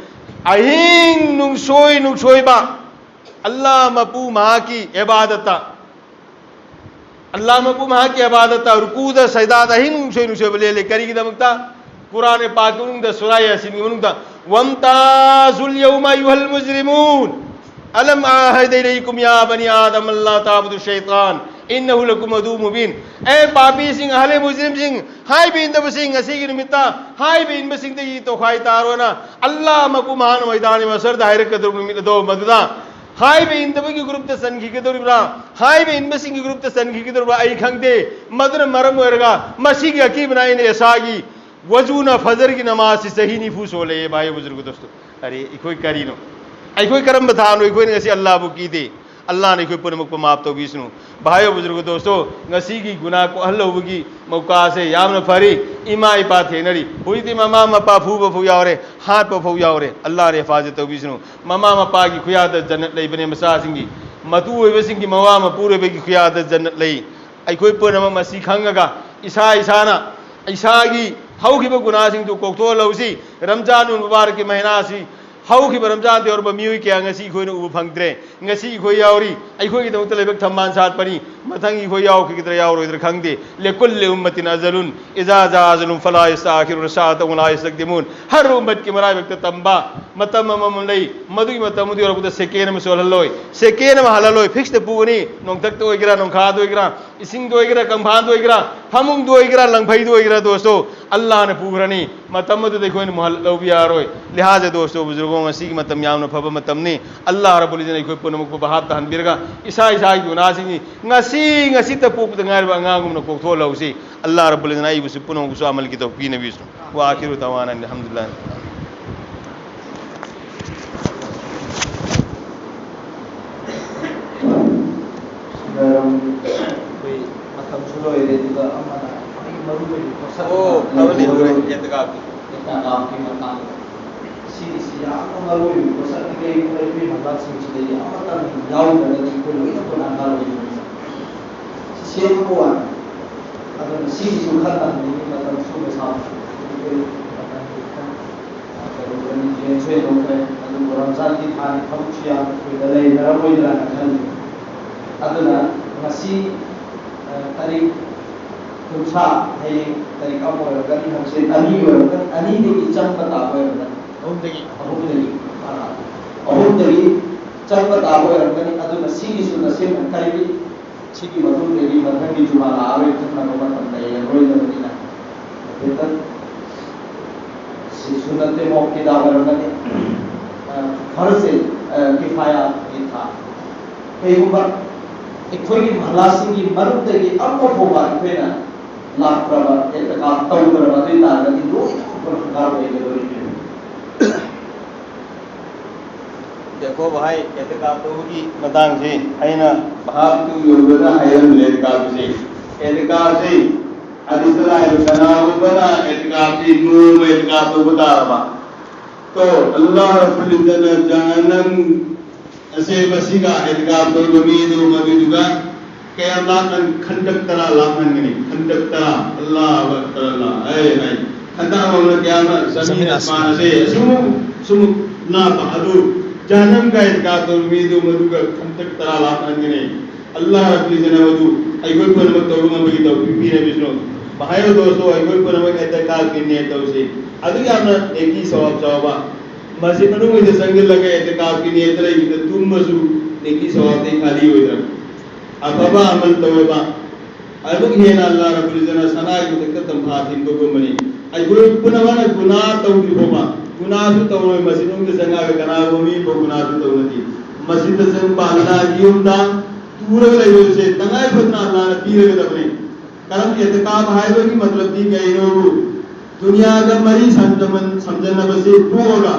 ꯑꯍꯤꯡ ꯅꯨꯡꯁꯣꯏ ꯅꯨꯡꯁꯣꯏꯕ ꯑꯜꯂꯥꯍ ꯃꯄꯨ ꯃꯍꯥꯛꯀꯤ ꯏꯕꯥꯗꯠꯇ, ꯑꯜꯂꯥꯍ ꯃꯄꯨ ꯃꯍꯥꯛꯀꯤ ꯏꯕꯥꯗꯠꯇ, ꯔꯨꯀꯨꯗ, ꯁꯩꯗꯥꯗ ꯑꯍꯤꯡ ꯅꯨꯡꯁꯣꯏ ꯅꯨꯡꯁꯣꯏꯕ ꯂꯦꯜꯂꯦ꯫ ꯀꯔꯤꯒꯤꯗꯃꯛꯇ? ꯀꯨꯔꯥꯟ ꯄꯥꯛꯀꯤ ꯃꯅꯨꯡꯗ, ꯁꯨꯔꯥ ꯌꯥꯁꯤꯟꯒꯤ ꯃꯅꯨꯡꯗ, "ꯋꯝꯇꯥꯖꯨꯜ ꯌꯧꯃ ꯑꯌꯨꯍꯜ ꯃꯨꯖꯔꯤꯃꯨꯟ, ꯑꯂꯝ ꯑꯍꯗ ꯏꯂꯩꯀꯨꯝ ꯌꯥ ꯕꯅꯤ ꯑꯥꯗꯝ ꯑꯜꯂꯥ ꯇꯥꯕꯨꯗꯨ ꯁꯩꯇꯥꯟ, ꯏꯟꯅꯍꯨ ꯂꯀꯨꯝ ꯑꯗꯨ ꯃꯨꯕꯤꯟ"꯫ ꯑꯦ ꯄꯥꯄꯤꯁꯤꯡ, ꯑꯍꯂꯦ ꯃꯨꯖꯔꯤꯝꯁꯤꯡ, ꯍꯥꯏꯕ ꯏꯟꯗꯕꯁꯤꯡ, ꯉꯁꯤꯒꯤ ꯅꯨꯃꯤꯠꯇ ꯍꯥꯏꯕ ꯏꯟꯕꯁꯤꯡꯗꯒꯤ ꯇꯣꯈꯥꯏ ꯇꯥꯔꯣꯅ ꯑꯜꯂꯥꯍ ꯃꯄꯨ ꯃꯍꯥꯛꯅ ꯃꯩꯗꯥꯅꯤ ꯃꯁꯔꯗ ꯍꯥꯏꯔꯛꯀꯗꯧꯔꯤꯕ ꯅꯨꯃꯤꯠ ꯑꯗꯣ ꯃꯗꯨꯗ ꯍꯥꯏꯕ ꯏꯟꯗꯕꯒꯤ ꯒ꯭ꯔꯨꯞꯇ ꯆꯟꯈꯤꯒꯗꯧꯔꯤꯕ꯭ꯔꯥ, ꯍꯥꯏꯕ ꯏꯟꯕꯁꯤꯡꯒꯤ ꯒ꯭ꯔꯨꯞꯇ ꯆꯟꯈꯤꯒꯗꯧꯔꯤꯕ꯭ꯔꯥ ꯑꯩ ꯈꯪꯗꯦ꯫ ꯃꯗꯨꯅ ꯃꯔꯝ ꯑꯣꯏꯔꯒ ꯃꯁꯤꯒꯤ ꯑꯀꯤꯕꯅ ꯑꯩꯅ ꯑꯦꯁꯥꯒꯤ ꯋꯖꯨꯅ ꯐꯖꯔꯒꯤ ꯅꯃꯥꯖꯁꯤ ꯆꯍꯤ ꯅꯤꯐꯨ ꯁꯣꯜꯂꯦ, ꯚꯥꯏ ꯕꯨꯖꯨꯔꯒ ꯗꯣꯁꯇꯣ꯫ ꯑꯔꯦ, ꯑꯩꯈꯣꯏ ꯀꯔꯤꯅꯣ? ꯑꯩꯈꯣꯏ ꯀꯔꯝꯕ ꯊꯥꯅꯣ? ꯑꯩꯈꯣꯏꯅ ꯉꯁꯤ ꯑꯜꯂꯥꯍꯕꯨ ꯀꯤꯗꯦ꯫ ꯑꯜꯂꯥꯍꯅ ꯑꯩꯈꯣꯏ ꯄꯨꯝꯅꯃꯛꯄꯨ ꯃꯥꯐ ꯇꯧꯕꯤꯁꯅꯨ꯫ ꯚꯥꯏ ꯕꯨꯖꯨꯔꯒ ꯗꯣꯁꯇꯣ, ꯉꯁꯤꯒꯤ ꯒꯨꯅꯥ ꯀꯣꯛꯍꯜꯍꯧꯕꯒꯤ ꯃꯧꯀꯥꯁꯦ ꯌꯥꯝꯅ ꯐꯔꯤ꯫ ꯏꯃꯥ ꯏꯄꯥ ꯊꯦꯡꯅꯔꯤ꯫ ꯍꯧꯖꯤꯛꯇꯤ ꯃꯃꯥ ꯃꯄꯥ ꯐꯨꯕ ꯐꯥꯎ ꯌꯥꯎꯔꯦ, ꯍꯥꯠꯄ ꯐꯥꯎ ꯌꯥꯎꯔꯦ꯫ ꯑꯜꯂꯥꯍꯅ ꯍꯤꯐꯥꯖꯠ ꯇꯧꯕꯤꯁꯅꯨ꯫ ꯃꯃꯥ ꯃꯄꯥꯒꯤ ꯈꯨꯌꯥꯗ ꯖꯟꯅꯠ ꯂꯩꯕꯅꯦ ꯃꯆꯥꯁꯤꯡꯒꯤ꯫ ꯃꯇꯨ ꯑꯣꯏꯕꯁꯤꯡꯒꯤ, ꯃꯋꯥ ꯃꯄꯨꯔꯣꯏꯕꯒꯤ ꯈꯨꯌꯥꯗ ꯖꯟꯅꯠ ꯂꯩ꯫ ꯑꯩꯈꯣꯏ ꯄꯨꯝꯅꯃꯛ ꯃꯁꯤ ꯈꯪꯉꯒ ꯏꯁꯥ ꯏꯁꯥꯅ ꯏꯁꯥꯒꯤ ꯍꯧꯈꯤꯕ ꯒꯨꯅꯥꯁꯤꯡꯗꯨ ꯀꯣꯛꯊꯣꯛꯍꯜꯍꯧꯁꯤ꯫ ꯔꯝꯖꯥꯟ ꯎꯜ ꯃꯨꯕꯥꯔꯛꯀꯤ ꯃꯍꯤꯅꯥ ꯑꯁꯤ ꯍꯧꯈꯤꯕ ꯔꯝꯖꯥꯟꯗ ꯌꯧꯔꯕ ꯃꯤꯑꯣꯏ ꯀꯌꯥ ꯉꯁꯤ ꯑꯩꯈꯣꯏꯅ ꯎꯕ ꯐꯪꯗ꯭ꯔꯦ꯫ ꯉꯁꯤ ꯑꯩꯈꯣꯏ ꯌꯥꯎꯔꯤ, ꯑꯩꯈꯣꯏꯒꯤꯗꯃꯛꯇ ꯂꯥꯏꯕꯛ ꯊꯝꯕꯥꯜ ꯁꯥꯠꯄꯅꯤ꯫ ꯃꯊꯪ ꯑꯩꯈꯣꯏ ꯌꯥꯎꯈꯤꯒꯗ꯭ꯔꯥ ꯌꯥꯎꯔꯣꯏꯗ꯭ꯔꯥ ꯈꯪꯗꯦ꯫ ꯂꯤꯀꯨꯜꯂꯤ ꯎꯝꯃꯇꯤꯟ ꯑꯖꯂꯨꯟ ꯏꯖꯥ ꯖꯥ ꯑꯖꯂꯨꯟ ꯐꯂꯥ ꯌꯁꯇꯥꯈꯤꯔꯨꯅ ꯁꯥꯑꯇꯟ ꯋꯂꯥ ꯌꯁꯇꯛꯗꯤꯃꯨꯟ꯫ ꯍꯔ ꯎꯝꯃꯠꯀꯤ ꯃꯔꯥꯏꯕꯛꯇ ꯇꯝꯕ ꯃꯇꯝ ꯑꯃꯃꯝ ꯂꯩ꯫ ꯃꯗꯨꯒꯤ ꯃꯇꯝ ꯑꯗꯨ ꯌꯧꯔꯛꯄꯗ ꯁꯦꯀꯦꯟ ꯑꯃ ꯆꯣꯜꯍꯜꯂꯣꯏ, ꯁꯦꯀꯦꯟ ꯑꯃ ꯍꯜꯍꯜꯂꯣꯏ꯫ ꯐꯤꯛꯁꯇ ꯄꯨꯒꯅꯤ, ꯅꯣꯡꯊꯛꯇ ꯑꯣꯏꯒꯦꯔꯥ, ꯅꯣꯡꯈꯥꯗ ꯑꯣꯏꯒꯦꯔꯥ, ꯏꯁꯤꯡꯗ ꯑꯣꯏꯒꯦꯔꯥ, ꯀꯪꯐꯥꯟꯗ ꯑꯣꯏꯒꯦꯔꯥ, ꯐꯃꯨꯡꯗ ꯑꯣꯏꯒꯦꯔꯥ, ꯂꯪꯐꯩꯗ ꯑꯣꯏꯒꯦꯔꯥ, ꯗꯣꯁꯇꯣ, ꯑꯜꯂꯥꯍꯅ ꯄꯨꯈ꯭ꯔꯅꯤ꯫ ꯃꯇꯝ ꯑꯗꯨꯗ ꯑꯩꯈꯣꯏꯅ ꯃꯨꯍꯜ ꯂꯧꯕ ꯌꯥꯔꯣꯏ꯫ ꯂꯤꯍꯥꯖ ꯗꯣꯁꯇꯣ, ꯕꯨꯖꯨꯔꯒꯣ, ꯉꯁꯤꯒꯤ ꯃꯇꯝ ꯌꯥꯝꯅ ꯐꯕ ꯃꯇꯝꯅꯤ꯫ ꯑꯜꯂꯥꯍ ꯔꯕꯨꯜ ꯏꯖꯟ ꯑꯩꯈꯣꯏ ꯄꯨꯝꯅꯃꯛꯄꯨ ꯚꯥꯞ ꯇꯥꯍꯟꯕꯤꯔꯒ, ꯏꯁꯥ ꯏꯁꯥꯒꯤ ꯒꯨꯅꯥꯁꯤꯡꯅꯤ ꯉꯁꯤ ꯉꯁꯤꯇ ꯄꯣꯛꯄꯗ ꯉꯥꯏꯔꯕ ꯑꯉꯥꯡꯒꯨꯝꯅ ꯀꯣꯛꯊꯣꯛꯍꯜꯍꯧꯁꯤ꯫ ꯑꯜꯂꯥꯍ ꯔꯕꯨꯜ ꯏꯖꯟ ꯑꯩꯕꯨꯁꯨ ꯄꯨꯝꯅꯃꯛꯄꯨꯁꯨ ꯑꯃꯜꯒꯤ ꯇꯧꯐꯤꯛ ꯄꯤꯅꯕꯤꯁꯅꯨ꯫ ꯋꯥ ꯑꯈꯤꯔꯨ ꯗꯋꯥꯅ ꯑꯜꯍꯝꯗꯨꯂꯤꯜꯂꯥꯍ꯫ ꯑꯩꯈꯣꯏ ꯃꯇꯝꯁꯨ ꯂꯣꯏꯔꯦ, ꯑꯗꯨꯒ ꯑꯃꯅ ꯈ꯭ꯋꯥꯏꯗꯒꯤ ꯃꯔꯨ ꯑꯣꯏꯕ ꯄꯣꯠꯁꯛ ꯑꯣ, ꯑꯃ ꯐꯕꯅꯤ, ꯂꯩꯍꯧꯔꯦ꯫ ꯐꯕꯅꯤ, ꯑꯦꯇꯀꯥꯐꯀꯤ꯫ ꯑꯦꯇꯀꯥꯐꯀꯤ ꯃꯇꯥꯡꯗ꯫ ꯁꯤꯒꯤꯁꯤ ꯌꯥꯝꯅ ꯃꯔꯨ ꯑꯣꯏꯕ ꯄꯣꯠꯁꯛꯅꯤ꯫ ꯀꯩꯒꯤꯅꯣꯗ ꯑꯩꯈꯣꯏ ꯃꯍꯜꯂꯥꯁꯤꯡꯁꯤꯗ ꯑꯃꯠꯇ ꯌꯥꯎꯗ꯭ꯔꯒꯗꯤ ꯑꯩꯈꯣꯏ ꯂꯣꯏꯅ ꯀꯣꯟꯅꯔꯣꯏꯗꯣꯏꯅꯤ꯫ ꯁꯤ ꯁꯦꯝꯕ ꯋꯥꯅꯤ꯫ ꯑꯗꯨꯅ ꯁꯤꯒꯤꯁꯨ ꯈꯟꯅꯍꯟꯅꯤꯡꯉꯤ, ꯃꯇꯝꯁꯨ ꯄꯩꯁꯥꯁꯨ ꯑꯩꯈꯣꯏ ꯃꯇꯝ ꯈꯤꯇꯪ ꯀꯩꯅꯣ ꯇꯧꯔꯅꯤ, ꯔꯦꯟꯁꯨ ꯍꯦꯟꯗꯣꯛꯈ꯭ꯔꯦ꯫ ꯑꯗꯨꯕꯨ ꯔꯝꯖꯥꯟꯒꯤ ꯊꯥꯒꯤ ꯊꯕꯛꯁꯨ ꯌꯥꯝꯅ ꯀꯨꯏꯅ ꯂꯩꯅꯔꯝꯃꯣꯏꯗ꯭ꯔꯥꯅ ꯈꯜꯂꯤ꯫ ꯑꯗꯨꯅ ꯉꯁꯤ, ꯑ, ꯇꯥꯔꯤꯛ ꯀꯨꯟꯊ꯭ꯔꯥ, ꯍꯌꯦꯡ ꯇꯥꯔꯤꯛ ꯑꯃ ꯑꯣꯏꯔꯝꯒꯅꯤ, ꯍꯪꯆꯤꯠ ꯑꯅꯤ ꯑꯣꯏꯔꯝꯒꯅꯤ, ꯑꯅꯤꯗꯒꯤ ꯆꯪꯕ ꯇꯥꯕ ꯑꯣꯏꯔꯝꯒꯅꯤ꯫ ꯑꯍꯨꯝꯗꯒꯤ꯫ ꯑꯍꯨꯝꯗꯒꯤ꯫ ꯑ, ꯑꯍꯨꯝꯗꯒꯤ ꯆꯪꯕ ꯇꯥꯕ ꯑꯣꯏꯔꯝꯒꯅꯤ꯫ ꯑꯗꯨꯅ ꯁꯤꯒꯤꯁꯨ ꯅꯁꯦꯝꯅ ꯀꯔꯤꯒꯤ ꯁꯤꯒꯤ ꯃꯇꯨꯡꯗꯒꯤ ꯃꯊꯪꯒꯤ ꯖꯨꯃꯥ ꯂꯥꯛꯑꯔꯣꯏ, ꯈꯟꯅꯕ ꯃꯇꯝ ꯂꯩꯔꯔꯣꯏꯗꯕꯅꯤꯅ, ꯍꯥꯏꯐꯦꯠꯇꯪ ꯁꯤ ꯁꯨꯟꯅꯠꯇꯦ ꯃꯣꯛꯀꯤꯗ ꯑꯣꯏꯔꯝꯒꯅꯤ, ꯑ, ꯐꯔꯖꯦ, ꯑ, ꯀꯤꯐꯥꯌꯥꯒꯤ ꯊꯥ꯫ ꯀꯩꯒꯨꯝꯕ ꯑꯩꯈꯣꯏꯒꯤ ꯃꯍꯜꯂꯥꯁꯤꯡꯒꯤ ꯃꯔꯛꯇꯒꯤ ꯑꯃ ꯐꯥꯎꯕ ꯑꯩꯈꯣꯏꯅ ꯂꯥꯛꯇ꯭ꯔꯕ, ꯑꯦꯇꯀꯥꯐ ꯇꯧꯗ꯭ꯔꯕ ꯑꯗꯨ ꯑꯣꯏ ꯇꯥꯔꯒꯗꯤ ꯂꯣꯏꯅꯃꯛ ꯒꯨꯅꯥꯍꯒꯥꯔ ꯑꯣꯏꯒꯗꯧꯔꯤꯕꯅꯤ꯫ ꯗꯦꯈꯣ ꯚꯥꯏ, ꯑꯦꯇꯀꯥꯐ ꯇꯧꯕꯒꯤ ꯃꯇꯥꯡꯁꯤ ꯑꯩꯅ ꯚꯥꯞꯇꯨ ꯌꯧꯗꯅ ꯍꯥꯏꯔꯝꯗ꯭ꯔꯦ꯫ ꯑꯦꯇꯀꯥꯐꯁꯤ, ꯑꯦꯇꯀꯥꯐꯁꯤ ꯍꯗꯤꯁꯇ ꯂꯥꯛꯏꯕ ꯀꯅꯥꯒꯨꯝꯕꯅ ꯑꯦꯇꯀꯥꯐꯁꯤ ꯅꯣꯡꯃ ꯑꯦꯇꯀꯥꯐ ꯇꯧꯕ ꯇꯥꯔꯕ, ꯇꯣ ꯑꯜꯂꯥꯍ ꯔꯕꯨꯜ ꯏꯖ꯭ꯖꯠꯅ ꯖꯍꯟꯅꯝ ꯑꯁꯦ ꯃꯁꯤꯒ ꯑꯦꯇꯀꯥꯐ ꯇꯧꯕ ꯃꯤꯗꯨ ꯃꯗꯨꯏꯗꯨꯒ ꯀꯌꯥꯝ ꯂꯥꯞꯅ, ꯈꯟꯗꯛ ꯇꯔꯥ ꯂꯥꯞꯅꯒꯅꯤ, ꯈꯟꯗꯛ ꯇꯔꯥ꯫ ꯑꯜꯂꯥꯍꯨ ꯑꯛꯕꯔ, ꯑꯜꯂꯥꯍ꯫ ꯑꯩ, ꯑꯩ, ꯈꯟꯗꯛ ꯑꯃꯅ ꯀꯌꯥꯝꯅ ꯆꯪꯃꯤꯟꯅ ꯃꯥꯟꯅꯁꯦ꯫ ꯑꯁꯤꯒꯨꯝꯕ ꯁꯨꯝ ꯂꯥꯞꯄ ꯑꯗꯨ ꯖꯍꯟꯅꯝꯒ ꯏꯟꯀꯥꯔ ꯇꯧꯕ ꯃꯤꯗꯨ ꯃꯗꯨꯒ ꯈꯟꯗꯛ ꯇꯔꯥ ꯂꯥꯞꯅꯒꯅꯤ꯫ ꯑꯜꯂꯥꯍ ꯔꯕꯨꯜ ꯏꯖ꯭ꯖꯠꯅ ꯃꯗꯨ ꯑꯩꯈꯣꯏ ꯄꯨꯝꯅꯃꯛ ꯇꯧꯕ ꯉꯝꯕꯒꯤ ꯇꯧꯐꯝ ꯄꯤꯔꯕꯤꯁꯅꯨ꯫ ꯚꯥꯏ ꯗꯣꯁꯇꯣ, ꯑꯩꯈꯣꯏ ꯄꯨꯝꯅꯃꯛ ꯑꯦꯇꯀꯥꯐꯀꯤ ꯅꯤꯌꯠ ꯇꯧꯁꯤ꯫ ꯑꯗꯨ ꯌꯥꯝꯅ ꯅꯦꯀꯤ ꯁꯋꯥꯕ ꯆꯥꯎꯕ꯫ ꯃꯁꯖꯤꯗ ꯃꯅꯨꯡꯗ ꯆꯪꯁꯤꯜꯂꯒ ꯑꯦꯇꯀꯥꯐꯀꯤ ꯅꯤꯌꯠꯇ ꯂꯩꯕꯗ ꯇꯨꯝꯕꯁꯨ ꯅꯦꯀꯤ ꯁꯋꯥꯕꯇꯩ ꯈꯥꯂꯤ ꯑꯣꯏꯗ꯭ꯔꯕ꯫ ꯑꯐꯕ ꯑꯃꯜ ꯇꯧꯔꯕ, ꯑꯗꯨꯛ ꯍꯦꯟꯅ ꯑꯜꯂꯥꯍ ꯔꯕꯨꯜ ꯏꯖ꯭ꯖꯠꯅ ꯁꯅꯥꯒꯤ ꯃꯊꯛꯇ ꯇꯝꯐꯥ ꯊꯤꯟꯕꯒꯨꯝꯕꯅꯤ꯫ ꯑꯩꯈꯣꯏ ꯄꯨꯝꯅꯃꯛꯅ ꯒꯨꯅꯥ ꯇꯧꯗ꯭ꯔꯤ ꯐꯥꯎꯕ, ꯒꯨꯅꯥꯁꯨ ꯇꯧꯔꯣꯏ꯫ ꯃꯁꯤ ꯃꯅꯨꯡꯗ ꯆꯪꯉꯛꯑꯒ ꯀꯅꯥꯒꯨꯝꯕ ꯃꯤ ꯑꯃꯐꯥꯎ ꯒꯨꯅꯥꯁꯨ ꯇꯧꯅꯗꯦ꯫ ꯃꯁꯤꯗ ꯆꯪꯕ ꯑꯜꯂꯥꯍꯒꯤ ꯌꯨꯝꯗ ꯇꯨꯔꯒ ꯂꯩꯕꯁꯦ ꯇꯉꯥꯏ ꯐꯗꯅ ꯑꯜꯂꯥꯍꯅ ꯄꯤꯔꯒꯗꯕꯅꯤ꯫ ꯀꯔꯝ ꯑꯦꯇꯀꯥꯐ ꯍꯥꯏꯕꯒꯤ ꯃꯇꯂꯕꯇꯤ ꯀꯩꯅꯣ? ꯗꯨꯅꯤꯌꯥꯒ ꯃꯔꯤ ꯁꯝꯖꯃꯟ-, ꯁꯝꯖꯟꯅꯕꯁꯤ ꯇꯣꯛꯑꯒ,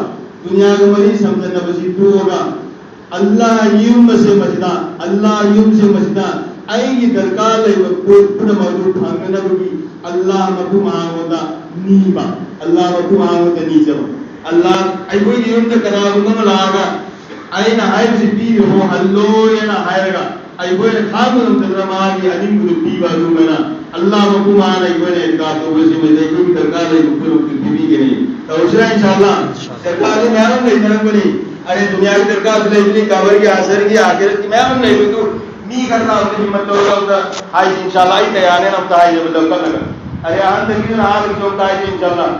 ꯗꯨꯅꯤꯌꯥꯒ ꯃꯔꯤ ꯁꯝꯖꯟꯅꯕꯁꯤ ꯇꯣꯛꯑꯒ, ꯑꯜꯂꯥꯍꯒꯤ ꯌꯨꯝ ꯑꯁꯦ ꯃꯁꯤꯗ, ꯑꯜꯂꯥꯍꯒꯤ ꯌꯨꯝꯁꯦ ꯃꯁꯤꯗ ꯑꯩꯒꯤ ꯗꯔꯀꯥꯔ ꯂꯩꯕ ꯄꯣꯠ ꯄꯨꯝꯅꯃꯛ ꯑꯗꯨ ꯐꯪꯅꯅꯕꯒꯤ ꯑꯜꯂꯥꯍ ꯃꯄꯨ ꯃꯉꯣꯟꯗ ꯅꯤꯕ, ꯑꯜꯂꯥꯍ ꯃꯄꯨ ꯃꯉꯣꯟꯗ ꯅꯤꯖꯕ꯫ ꯑꯜꯂꯥꯍ, ꯑꯩꯈꯣꯏꯒꯤ ꯌꯨꯝꯗ ꯀꯅꯥꯒꯨꯝꯕ ꯑꯃ ꯂꯥꯛꯑꯒ ꯑꯩꯅ ꯍꯥꯏꯔꯤꯁꯤ ꯄꯤꯔꯨꯔꯣ, ꯍꯜꯂꯣꯏꯅ ꯍꯥꯏꯔꯒ ꯑꯩꯈꯣꯏꯅ ꯈꯥꯡꯕ ꯉꯝꯗꯗꯅ ꯃꯥꯒꯤ ꯑꯅꯤꯡꯕꯗꯨ ꯄꯤꯕ ꯑꯗꯨꯃꯥꯏꯅ ꯑꯜꯂꯥꯍ ꯃꯄꯨ ꯃꯉꯣꯟꯗ ꯑꯩꯈꯣꯏꯅ ꯏꯟꯀꯥꯔ ꯇꯧꯕꯁꯤ ꯃꯁꯤꯗ ꯑꯩꯈꯣꯏꯒꯤ ꯗꯔꯀꯥꯔ ꯂꯩꯕ ꯄꯨꯝꯅꯃꯛꯇꯨ ꯄꯤꯕꯤꯒꯅꯤ꯫ ꯇꯧꯁꯤꯔꯥ ꯏꯟꯁꯥ ꯑꯜꯂꯥꯍ? ꯗꯔꯀꯥꯔꯗꯤ ꯃꯌꯥꯝ ꯑꯃ ꯂꯩꯅꯔꯝꯒꯅꯤ꯫ ꯑꯔꯦ, ꯗꯨꯅꯤꯌꯥꯒꯤ ꯗꯔꯀꯥꯔꯁꯨ ꯂꯩꯕꯅꯤ, ꯀꯕꯔꯒꯤ, ꯑꯁꯔꯒꯤ, ꯑꯥꯈꯤꯔꯠꯀꯤ ꯃꯌꯥꯝ ꯑꯃ ꯂꯩꯕꯗꯨ ꯃꯤ ꯈꯔꯅ ꯑꯃꯨꯛ ꯍꯤꯝꯃꯠ ꯇꯧꯔꯒ ꯑꯝꯇ ꯍꯥꯏꯁꯤ ꯏꯟꯁꯥ ꯑꯜꯂꯥꯍ꯫ ꯑꯩ ꯇꯌꯥꯔꯅꯦꯅ ꯑꯝꯇ ꯍꯥꯏꯖꯕ ꯂꯧꯈꯠꯂꯒ꯫ ꯑꯔꯦ, ꯑꯍꯟꯗꯒꯤꯁꯨ ꯅꯍꯥꯗꯒꯤꯁꯨ ꯑꯝꯇ ꯍꯥꯏꯁꯤ ꯏꯟꯁꯥ ꯑꯜꯂꯥꯍ꯫